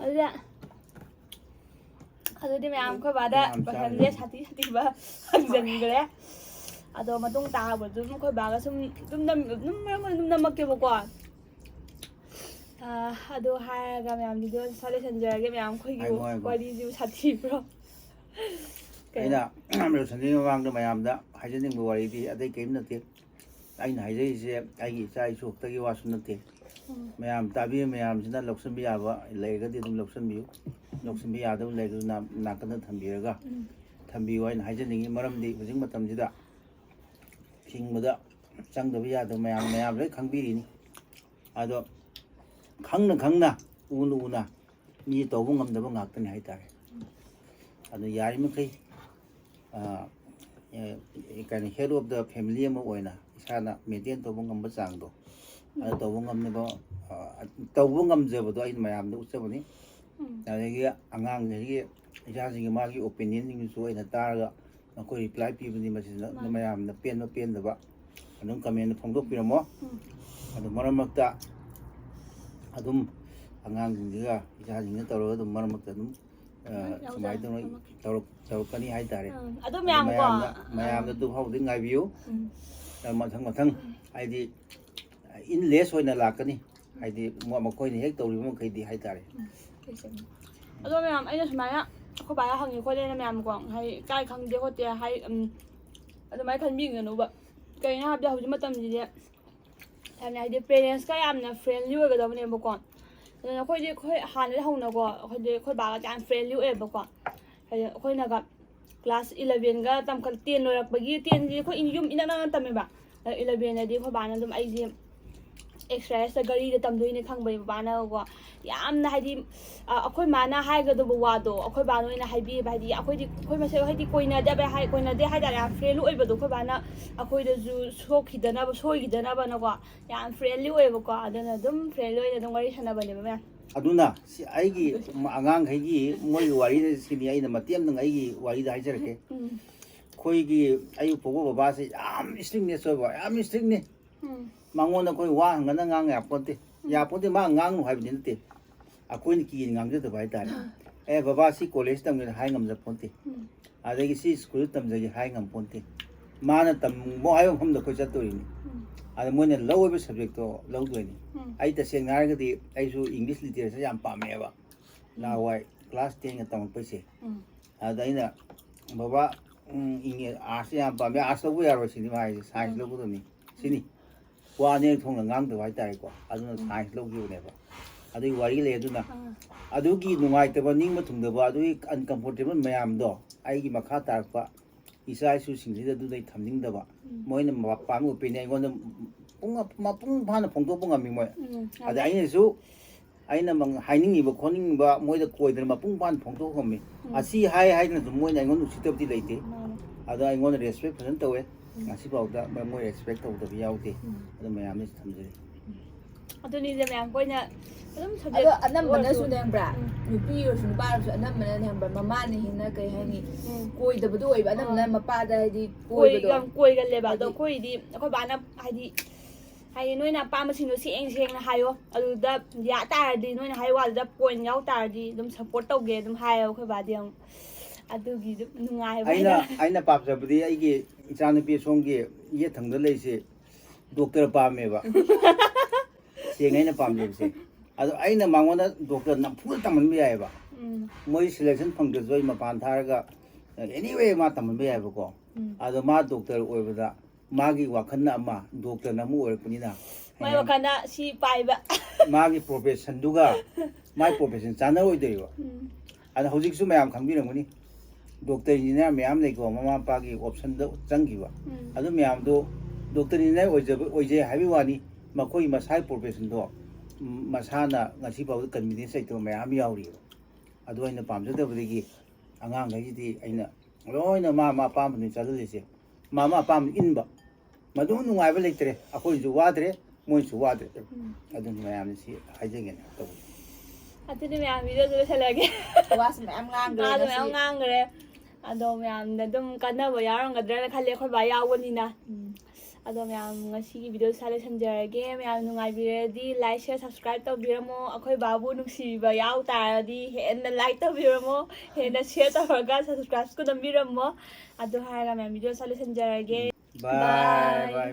ꯑꯗꯨꯗ ꯑꯗꯨꯗꯤ ꯃꯌꯥꯝ ꯑꯩꯈꯣꯏ ꯕꯥꯗ ꯌꯥꯝ ꯆꯥꯔꯦ꯫ ꯀꯣꯏꯁꯟꯁꯦ ꯁꯥꯊꯤ ꯁꯥꯊꯤꯕ ꯍꯪꯖꯟꯈ꯭ꯔꯦ꯫ ꯑꯗꯣ ꯃꯇꯨꯡ ꯇꯥꯕꯗ ꯑꯗꯨꯝ ꯑꯩꯈꯣꯏ ꯕꯥꯒ ꯁꯨꯝ ꯑꯗꯨꯝ ꯅꯝ-, ꯑꯗꯨꯝ ꯃꯔꯛ ꯃꯔꯛ ꯑꯗꯨꯝ ꯅꯝꯃꯛꯀꯦꯕꯀꯣ꯫ ꯑꯥ, ꯑꯗꯣ ꯍꯥꯏꯔꯒ ꯃꯌꯥꯝ ꯚꯤꯗꯤꯑꯣ ꯁ꯭ꯋꯥꯏ ꯂꯣꯏꯁꯟꯖꯔꯒꯦ꯫ ꯃꯌꯥꯝ ꯑꯩꯈꯣꯏꯒꯤ ꯍꯥꯏꯒꯣ, ꯍꯥꯏꯒꯣ꯫ ꯋꯥꯔꯤꯁꯤꯕꯨ ꯁꯥꯊꯤꯕ꯭ꯔꯣ? ꯀꯩ? ꯑꯩꯅ ꯂꯣꯏꯁꯟꯗ꯭ꯔꯤꯉꯩ ꯃꯃꯥꯡꯗ ꯃꯌꯥꯝꯗ ꯍꯥꯏꯖꯅꯤꯡꯕ ꯋꯥꯔꯤꯗꯤ ꯑꯇꯩ ꯀꯔꯤꯝ ꯅꯠꯇꯦ꯫ ꯑꯩꯅ ꯍꯥꯏꯖꯔꯤꯁꯦ ꯑꯩꯒꯤ ꯏꯆꯥ ꯏꯁꯨ ꯈꯛꯇꯒꯤ ꯋꯥꯁꯨ ꯅꯠꯇꯦ꯫ ꯎꯝ꯫ ꯃꯌꯥꯝ ꯇꯥꯕꯤꯕ ꯃꯌꯥꯝꯁꯤꯅ ꯂꯧꯁꯤꯟꯕ ꯌꯥꯕ ꯂꯩꯔꯒꯗꯤ ꯑꯗꯨꯝ ꯂꯧꯁꯤꯟꯕꯤꯌꯨ, ꯂꯧꯁꯤꯟꯕ ꯌꯥꯗꯕ ꯂꯩꯔꯒꯁꯨ ꯅꯥ-, ꯅꯥꯀꯟꯗ ꯊꯝꯕꯤꯔꯒ ꯎꯝ꯫ ꯊꯝꯕꯤꯌꯨ ꯍꯥꯏꯅ ꯍꯥꯏꯖꯅꯤꯡꯉꯤ꯫ ꯃꯔꯝꯗꯤ ꯍꯧꯖꯤꯛ ꯃꯇꯝꯁꯤꯗ ꯍꯤꯡꯕꯗ ꯆꯪꯗꯕ ꯌꯥꯗꯕ ꯃꯌꯥꯝ, ꯃꯌꯥꯝ ꯂꯣꯏ ꯈꯪꯕꯤꯔꯤꯅꯤ꯫ ꯑꯗꯣ ꯈꯪꯅ ꯈꯪꯅ, ꯎꯅ ꯎꯅ ꯃꯤ ꯇꯧꯕ ꯉꯝꯗꯕ ꯉꯥꯛꯇꯅꯤ ꯍꯥꯏꯇꯥꯔꯦ꯫ ꯑꯗꯨ ꯌꯥꯔꯤꯃꯈꯩ ꯑ, ꯑꯦ, ꯀꯩꯅꯣ, head of the family ꯑꯃ ꯑꯣꯏꯅ ꯏꯁꯥꯅ maintain ꯇꯧꯕ ꯉꯝꯕ ꯆꯥꯡꯗꯣ, ꯑꯗꯨ ꯇꯧꯕ ꯉꯝꯅꯕ, ꯑ, ꯇꯧꯕ ꯉꯝꯖꯕꯗꯣ ꯑꯩꯅ ꯃꯌꯥꯝꯗ ꯎꯠꯆꯕꯅꯤ꯫ ꯎꯝ꯫ ꯑꯗꯒꯤ ꯑꯉꯥꯡꯁꯤꯡꯒꯤ, ꯏꯆꯥꯁꯤꯡꯒꯤ ꯃꯥꯒꯤ opinionꯁꯤꯡꯗꯨꯁꯨ ꯑꯩꯅ ꯇꯥꯔꯒ ꯃꯈꯣꯏ reply ꯄꯤꯕꯅꯤ꯫ ꯃꯁꯤꯗ ꯃꯥꯅꯤ꯫ ꯃꯌꯥꯝꯅ ꯄꯦꯟꯕ ꯄꯦꯟꯗꯕ ꯑꯗꯨꯝ comment ꯐꯣꯡꯗꯣꯛꯄꯤꯔꯝꯃꯣ꯫ ꯎꯝ꯫ ꯑꯗꯨ ꯃꯔꯛ ꯃꯔꯛꯇ ꯑꯗꯨꯝ ꯑꯉꯥꯡꯁꯤꯡꯁꯤꯒ ꯏꯆꯥꯁꯤꯡꯒ ꯇꯧꯔꯒ ꯑꯗꯨꯝ ꯃꯔꯛ ꯃꯔꯛꯇ ꯑꯗꯨꯝ, ꯑ, ꯌꯥꯎꯖꯔꯛꯀꯦ꯫ ꯁꯨꯃꯥꯏꯅ ꯇꯧꯔ ꯇꯧꯔꯛ- ꯇꯧꯔꯛꯀꯅꯤ ꯍꯥꯏꯇꯥꯔꯦ꯫ ꯎꯝ, ꯑꯗꯨ ꯑꯗꯨ ꯃꯌꯥꯝꯀꯣ, ꯃꯌꯥꯝꯅ ꯑ, ꯃꯌꯥꯝꯅ ꯑꯗꯨ ꯍꯧꯗꯤ ꯉꯥꯏꯕꯤꯌꯨ꯫ ꯎꯝ꯫ ꯑ, ꯃꯊꯪ ꯃꯊꯪ ꯍꯥꯏꯗꯤ endless ꯑꯣꯏꯅ ꯂꯥꯛꯀꯅꯤ꯫ ꯍꯥꯏꯗꯤ ꯃ- ꯃꯈꯣꯏꯅ ꯍꯦꯛ ꯇꯧꯔꯤꯕ ꯃꯈꯩꯗꯤ ꯍꯥꯏꯇꯥꯔꯦ꯫ ꯑꯗꯣ ꯃꯌꯥꯝ, ꯑꯩꯅ ꯁꯨꯃꯥꯏꯅ ꯑꯩꯈꯣꯏ ꯕꯥꯗ ꯍꯪꯉꯦ ꯈꯣꯠꯂꯦꯅ ꯃꯌꯥꯝꯀꯣ, ꯍꯥꯏꯗꯤ ꯀꯥꯏ ꯈꯪꯗꯦ ꯈꯣꯠꯇꯦ ꯍꯥꯏ, ꯎꯝ, ꯑꯗꯨꯃꯥꯏꯅ ꯈꯟꯕꯤꯒꯅꯨꯕ꯫ ꯀꯩꯅꯣ ꯍꯥꯏꯕꯗ ꯍꯧꯖꯤꯛ ꯃꯇꯝꯁꯤꯗꯤ ꯌꯥꯝꯅ ꯍꯥꯏꯗꯤ parentsꯀ ꯌꯥꯝꯅ friendly ꯑꯣꯏꯒꯗꯕꯅꯦꯕꯀꯣ꯫ ꯑꯗꯨꯅ ꯑꯩꯈꯣꯏꯗꯤ ꯑꯩꯈꯣꯏ ꯍꯥꯟꯅꯗꯤ ꯍꯧꯅꯀꯣ, ꯑꯩꯈꯣꯏꯗꯤ ꯑꯩꯈꯣꯏ ꯕꯥꯒ ꯌꯥꯝ friendly ꯑꯣꯏꯌꯦꯕꯀꯣ꯫ ꯍꯥꯏꯗꯤ ꯑꯩꯈꯣꯏꯅꯒ class elevenꯒ ꯇꯝꯈꯠ ten ꯂꯣꯏꯔꯛꯄꯒꯤ, tenꯁꯤ ꯑꯩꯈꯣꯏ ꯌꯨꯝ ꯏꯅꯛ ꯅꯛꯅ ꯇꯝꯃꯦꯕ꯫ ꯑꯗ elevenꯗꯗꯤ ꯑꯩꯈꯣꯏ ꯕꯥꯅ ꯑꯗꯨꯝ ꯑꯩꯁꯦ exerciseꯇ ꯒꯥꯔꯤꯗ ꯇꯝꯗꯣꯏꯅꯦ ꯈꯪꯕꯩ ꯕꯕꯥꯅꯀꯣ꯫ ꯌꯥꯝꯅ ꯍꯥꯏꯗꯤ, ꯑ, ꯑꯩꯈꯣꯏ ꯃꯥꯅ ꯍꯥꯏꯒꯗꯧꯕ ꯋꯥꯗꯣ ꯑꯩꯈꯣꯏ ꯕꯥꯅ ꯑꯣꯏꯅ ꯍꯥꯏꯕꯤꯌꯦꯕ꯫ ꯍꯥꯏꯗꯤ ꯑꯩꯈꯣꯏꯗꯤ ꯑꯩꯈꯣꯏ ꯃꯁꯦꯜ ꯍꯥꯏꯗꯤ ꯀꯣꯏꯅꯗꯕ ꯍꯥꯏ, ꯀꯣꯏꯅꯗꯦ ꯍꯥꯏꯇꯥꯔꯦ, ꯌꯥꯝ friendly ꯑꯣꯏꯕꯗꯣ꯫ ꯑꯩꯈꯣꯏ ꯕꯥꯅ ꯑꯩꯈꯣꯏꯗꯁꯨ ꯁꯣꯛꯈꯤꯗꯅꯕ, ꯁꯣꯏꯈꯤꯗꯅꯕꯅꯀꯣ ꯌꯥꯝ friendly ꯑꯣꯏꯌꯦꯕꯀꯣ꯫ ꯑꯗꯨꯅ ꯑꯗꯨꯝ friendly ꯑꯣꯏꯅ ꯑꯗꯨꯝ ꯋꯥꯔꯤ ꯁꯥꯟꯅꯕꯅꯦꯕ ꯃꯌꯥꯝ꯫ ꯑꯗꯨꯅ ꯁꯤ ꯑꯩꯒꯤ ꯑꯉꯥꯡꯈꯩꯒꯤ ꯃꯣꯏꯒꯤ ꯋꯥꯔꯤꯁꯤꯅ ꯁꯤꯅꯤ ꯑꯩꯅ ꯃꯇꯦꯛ ꯑꯃꯇꯪ ꯑꯩꯒꯤ ꯋꯥꯔꯤꯗ ꯍꯥꯏꯖꯔꯛꯀꯦ꯫ ꯎꯝ꯫ ꯑꯩꯈꯣꯏꯒꯤ ꯑꯌꯨꯛ ꯄꯣꯛꯄ ꯕꯕꯥꯁꯦ ꯌꯥꯝ strictness ꯑꯣꯏꯕ, ꯌꯥꯝ strictꯅꯤ꯫ ꯎꯝ꯫ ꯃꯉꯣꯟꯗ ꯑꯩꯈꯣꯏ ꯋꯥ ꯍꯪꯒꯅ ꯉꯥꯡ ꯌꯥꯄꯣꯟꯇꯦ꯫ ꯎꯝ꯫ ꯌꯥꯄꯣꯟꯇꯦ, ꯃꯥ ꯉꯥꯡꯅꯨ ꯍꯥꯏꯕꯗꯤ ꯅꯠꯇꯦ꯫ ꯑꯩꯈꯣꯏꯅ ꯀꯤꯅ ꯉꯥꯡꯖꯗꯕ ꯍꯥꯏꯇꯥꯔꯦ꯫ "ꯑꯦ ꯕꯕꯥ, ꯁꯤ college ꯇꯝꯒꯦꯅ ꯍꯥꯏ ꯉꯝꯖ ꯄꯣꯟꯇꯦ꯫ ꯎꯝ꯫ ꯑꯗꯒꯤ ꯁꯤ school ꯇꯝꯖꯒꯦ ꯍꯥꯏ ꯉꯝ ꯄꯣꯟꯇꯦ꯫ ꯃꯥꯅ ꯇꯝꯃꯣ ꯍꯥꯏꯕ ꯃꯐꯝꯗ ꯑꯩꯈꯣꯏ ꯆꯠꯇꯣꯔꯤꯅꯤ꯫ ꯎꯝ꯫ ꯑꯗ ꯃꯣꯏꯅ ꯂꯧ ꯑꯣꯏꯕ subjectꯇꯣ ꯂꯧꯗꯣꯏꯅꯤ꯫ ꯎꯝ꯫ ꯑꯩ ꯇꯁꯦꯡꯅ ꯍꯥꯏꯔꯒꯗꯤ ꯑꯩꯁꯨ English literature ꯌꯥꯝ ꯄꯥꯝꯃꯛꯑꯦꯕ꯫ ꯅꯍꯥꯟꯋꯥꯏ class tenꯒ ꯇꯝꯃꯛꯄꯩꯁꯦ꯫ ꯎꯝ꯫ ꯑꯗ ꯑꯩꯅ, "ꯕꯕꯥ, ꯎꯝ, English, arts ꯌꯥꯝ ꯄꯥꯝꯃꯦ, arts ꯂꯧꯕ ꯌꯥꯔꯣꯏ ꯁꯤꯅꯤ ꯃꯥ ꯍꯥꯏꯁꯦ, science ꯎꯝ꯫ ꯂꯧꯒꯗꯕꯅꯤ ꯁꯤꯅꯤ꯫ ꯋꯥ ꯑꯅꯤꯔꯛ ꯊꯣꯛꯅ ꯉꯥꯡꯗꯕ ꯍꯥꯏꯇꯥꯔꯦꯀꯣ꯫ ꯑꯗꯨꯅ ꯎꯝ꯫ science ꯂꯧꯈꯤꯕꯅꯦꯕ꯫ ꯑꯗꯨꯒꯤ ꯋꯥꯔꯤ ꯂꯩ꯫ ꯑꯗꯨꯅ ꯑꯥ꯫ ꯑꯗꯨꯒꯤ ꯅꯨꯡꯉꯥꯏꯇꯕ, ꯅꯤꯡꯕ ꯊꯨꯡꯗꯕ, ꯑꯗꯨꯒꯤ uncomfortable ꯃꯌꯥꯝꯗꯣ ꯑꯩꯒꯤ ꯃꯈꯥ ꯇꯥꯔꯛꯄ ꯏꯆꯥ ꯏꯁꯨꯁꯤꯡꯁꯤꯗ ꯑꯗꯨꯗꯩ ꯊꯝꯅꯤꯡꯗꯕ꯫ ꯎꯝ꯫ ꯃꯣꯏꯅ ꯃꯄꯥꯝꯒꯤ opinion ꯑꯩꯉꯣꯟꯗ ꯄꯨꯡ, ꯃꯄꯨꯡ ꯐꯥꯅ ꯐꯣꯡꯗꯣꯛꯄ ꯉꯝꯃꯤ ꯃꯣꯏ꯫ ꯎꯝ, ꯑꯗ ꯌꯥꯝ ꯑꯩꯅꯁꯨ ꯑꯩꯅ ꯃꯪ-, ꯍꯥꯏꯅꯤꯡꯉꯤꯕ ꯈꯣꯠꯅꯤꯡꯉꯤꯕ ꯃꯣꯏꯗ ꯀꯣꯏꯗꯅ ꯃꯄꯨꯡ ꯐꯥꯅ ꯐꯣꯡꯗꯣꯛ ꯉꯝꯃꯤ꯫ ꯎꯝ꯫ ꯑꯁꯤ ꯍꯥꯏ ꯍꯥꯏꯗꯅꯁꯨ ꯃꯣꯏꯅ ꯑꯩꯉꯣꯟꯗ ꯎꯁꯤꯠꯇꯕꯗꯤ ꯂꯩꯇꯦ꯫ ꯃꯥꯅꯦ꯫ ꯑꯗꯣ ꯑꯩꯉꯣꯟꯗ ꯔꯦꯁꯄꯦꯛ ꯐꯖꯅ ꯇꯧꯋꯦ꯫ ꯎꯝ꯫ ꯉꯁꯤꯐꯥꯎꯗ ꯃꯣꯏ ꯔꯦꯁꯄꯦꯛ ꯇꯧꯗꯕ ꯌꯥꯎꯗꯦ꯫ ꯎꯝ꯫ ꯑꯗꯨ ꯃꯌꯥꯝꯅꯁꯨ ꯊꯝꯖꯔꯤ꯫ ꯑꯗꯨꯅꯤꯁꯦ ꯃꯌꯥꯝ ꯑꯩꯈꯣꯏꯅ ꯑꯗꯨꯝ subject ꯑꯗꯣ ꯑꯅꯝꯕꯅꯁꯨ ꯑꯣꯏꯔꯁꯨ꯫ ꯅꯦꯝꯕ꯭ꯔꯥ? ꯎꯝ꯫ ꯅꯨꯄꯤ ꯑꯣꯏꯔꯁꯨ ꯅꯨꯄꯥ ꯑꯣꯏꯔꯁꯨ ꯑꯅꯝꯕꯅ ꯅꯦꯝꯕ꯭ꯔꯥ? ꯃꯃꯥꯅ ꯍꯦꯟꯅ ꯀꯩ ꯍꯥꯏꯅꯤ? ꯎꯝ꯫ ꯀꯣꯏꯗꯕꯗꯣ ꯑꯣꯏꯕ ꯑꯅꯝꯕꯅ ꯑꯥ꯫ ꯃꯄꯥꯗ ꯍꯥꯏꯗꯤ ꯀꯣꯏ ꯀꯣꯏꯕꯗꯣ꯫ ꯌꯥꯝ ꯀꯣꯏꯒꯜꯂꯦꯕ꯫ ꯑꯗꯣ ꯍꯥꯏꯗꯤ ꯑꯩꯈꯣꯏꯗꯤ ꯑꯩꯈꯣꯏ ꯕꯥꯅ ꯍꯥꯏꯗꯤ ꯍꯥꯏꯗꯤ ꯅꯣꯏꯅ ꯑꯄꯥꯝꯕꯁꯤꯡꯗꯣ ꯁꯦꯡ ꯁꯦꯡꯅ ꯍꯥꯏꯌꯣ, ꯑꯗꯨꯗ ꯌꯥ ꯇꯥꯔꯗꯤ, ꯅꯣꯏꯅ ꯍꯥꯏ ꯋꯥꯗꯨꯗ point ꯌꯥꯎ ꯇꯥꯔꯗꯤ ꯑꯗꯨꯝ support ꯇꯧꯒꯦ ꯑꯗꯨꯝ ꯍꯥꯏꯌꯦꯕ ꯑꯩꯈꯣꯏ ꯕꯥꯗꯤ꯫ ꯑꯃꯨꯛ ꯑꯗꯨꯒꯤ ꯑꯗꯨꯝ ꯅꯨꯡꯉꯥꯏꯕ ꯑꯩꯅ ꯍꯥꯏꯇꯥꯔꯦ꯫ ꯑꯩꯅ ꯄꯥꯝꯖꯕꯗꯤ ꯑꯩꯒꯤ ꯏꯆꯥꯅꯨꯄꯤ ꯑꯁꯣꯝꯒꯤ ꯌꯦꯠꯊꯪꯗ ꯂꯩꯁꯦ ꯗꯣꯛꯇꯔ ꯄꯥꯝꯃꯦꯕ꯫ ꯁꯦꯡꯅ ꯑꯩꯅ ꯄꯥꯝꯖꯕꯁꯦ꯫ ꯑꯗꯣ ꯑꯩꯅ ꯃꯉꯣꯟꯗ ꯗꯣꯛꯇꯔ ꯅꯝꯐꯨꯗ ꯇꯝꯍꯟꯕ ꯌꯥꯏꯑꯕ꯫ ꯎꯝ꯫ ꯃꯣꯏ selection ꯐꯪꯗ꯭ꯔꯁꯨ ꯑꯩ ꯃꯄꯥꯟ ꯊꯥꯔꯒ anyway ꯃꯥ ꯇꯝꯍꯟꯕ ꯌꯥꯏꯑꯕꯀꯣ꯫ ꯎꯝ꯫ ꯑꯗꯣ ꯃꯥ ꯗꯣꯛꯇꯔ ꯑꯣꯏꯕꯗ ꯃꯥꯒꯤ ꯋꯥꯈꯜꯅ ꯑꯃ, ꯗꯣꯛꯇꯔꯅ ꯑꯃ ꯑꯣꯏꯔꯛꯄꯅꯤꯅ ꯃꯥꯏ ꯋꯥꯈꯜꯗ ꯁꯤ ꯄꯥꯏꯕ꯫ ꯃꯥꯒꯤ professionꯗꯨꯒ ꯃꯥꯏ profession ꯆꯥꯟꯅꯔꯣꯏꯗꯣꯏꯕ꯫ ꯎꯝ꯫ ꯑꯗꯣ ꯍꯧꯖꯤꯛꯁꯨ ꯃꯌꯥꯝ ꯈꯪꯕꯤꯔꯝꯒꯅꯤ, ꯗꯣꯛꯇꯔ ꯏꯟꯖꯤꯅꯤꯌꯥꯔ ꯃꯌꯥꯝ ꯂꯩꯀꯣ, ꯃꯃꯥ ꯃꯄꯥꯒꯤ optionꯗ ꯆꯪꯈꯤꯕ꯫ ꯎꯝ꯫ ꯑꯗꯨ ꯃꯌꯥꯝꯗꯣ ꯗꯣꯛꯇꯔ ꯏꯟꯖꯤꯅꯤꯌꯥꯔ ꯑꯣꯏꯖꯕ, ꯑꯣꯏꯖꯩ ꯍꯥꯏꯕꯒꯤ ꯋꯥꯅꯤ, ꯃꯈꯣꯏ ꯃꯁꯥꯒꯤ professionꯗꯣ, ꯎꯝ, ꯃꯁꯥꯅ ꯉꯁꯤ ꯐꯥꯎꯕꯗ confidence ꯂꯩꯇꯕ ꯃꯌꯥꯝ ꯌꯥꯎꯔꯤꯕ꯫ ꯑꯗꯨ ꯑꯩꯅ ꯄꯥꯝꯖꯗꯕꯗꯒꯤ ꯑꯉꯥꯡꯈꯩꯁꯤꯗꯤ ꯑꯩꯅ ꯂꯣꯏꯅ ꯃꯥ ꯃꯥ ꯑꯄꯥꯝꯕꯗꯨꯅꯤ ꯆꯠꯍꯜꯂꯤꯁꯦ꯫ ꯃꯥ ꯃꯥ ꯑꯄꯥꯝꯕꯗꯨ ꯏꯟꯕ꯫ ꯃꯗꯨ ꯅꯨꯡꯉꯥꯏꯕ ꯂꯩꯇ꯭ꯔꯦ, ꯑꯩꯈꯣꯏꯁꯨ ꯋꯥꯗ꯭ꯔꯦ, ꯃꯣꯏꯁꯨ ꯋꯥꯗ꯭ꯔꯦ꯫ ꯎꯝ꯫ ꯑꯗꯨꯅ ꯃꯌꯥꯝꯅ ꯁꯤ ꯍꯥꯏꯖꯒꯦꯅ ꯇꯧꯕꯅꯤ꯫ ꯑꯗꯨꯗꯤ ꯃꯌꯥꯝ videoꯁꯦ ꯂꯣꯏꯁꯤꯜꯂꯒꯦ꯫ ꯋꯥꯁꯨ ꯃꯌꯥꯝ ꯉꯥꯡꯈ꯭ꯔꯦ ꯋꯥꯁꯨ ꯉꯁꯤ꯫ ꯃꯌꯥꯝ ꯉꯥꯡꯈ꯭ꯔꯦ꯫ ꯑꯗꯣ ꯃꯌꯥꯝꯅ ꯑꯗꯨꯝ ꯀꯥꯟꯅꯕ ꯌꯥꯎꯔꯝꯒꯗ꯭ꯔꯅ ꯈꯜꯂꯦ, ꯑꯩꯈꯣꯏ ꯕꯥ ꯌꯥꯎꯕꯅꯤꯅ꯫ ꯎꯝ꯫ ꯑꯗꯣ ꯃꯌꯥꯝ ꯉꯁꯤꯒꯤ videoꯁꯦ ꯂꯣꯏꯁꯤꯟꯖꯔꯒꯦ꯫ ꯃꯌꯥꯝ ꯅꯨꯡꯉꯥꯏꯕꯤꯔꯗꯤ like, share, subscribe ꯇꯧꯕꯤꯔꯝꯃꯣ꯫ ꯑꯩꯈꯣꯏ ꯕꯥꯕꯨ ꯅꯨꯡꯁꯤꯕ ꯌꯥꯎ ꯇꯥꯔꯗꯤ ꯍꯦꯟꯅ like ꯇꯧꯕꯤꯔꯝꯃꯣ, ꯍꯦꯟꯅ share ꯇꯧꯔꯒ subscribeꯁꯨ ꯅꯝꯕꯤꯔꯝꯃꯣ꯫ ꯑꯗꯨ ꯍꯥꯏꯔꯒ ꯃꯌꯥꯝ videoꯁꯦ ꯂꯣꯏꯁꯤꯟꯖꯔꯒꯦ꯫ Bye, bye,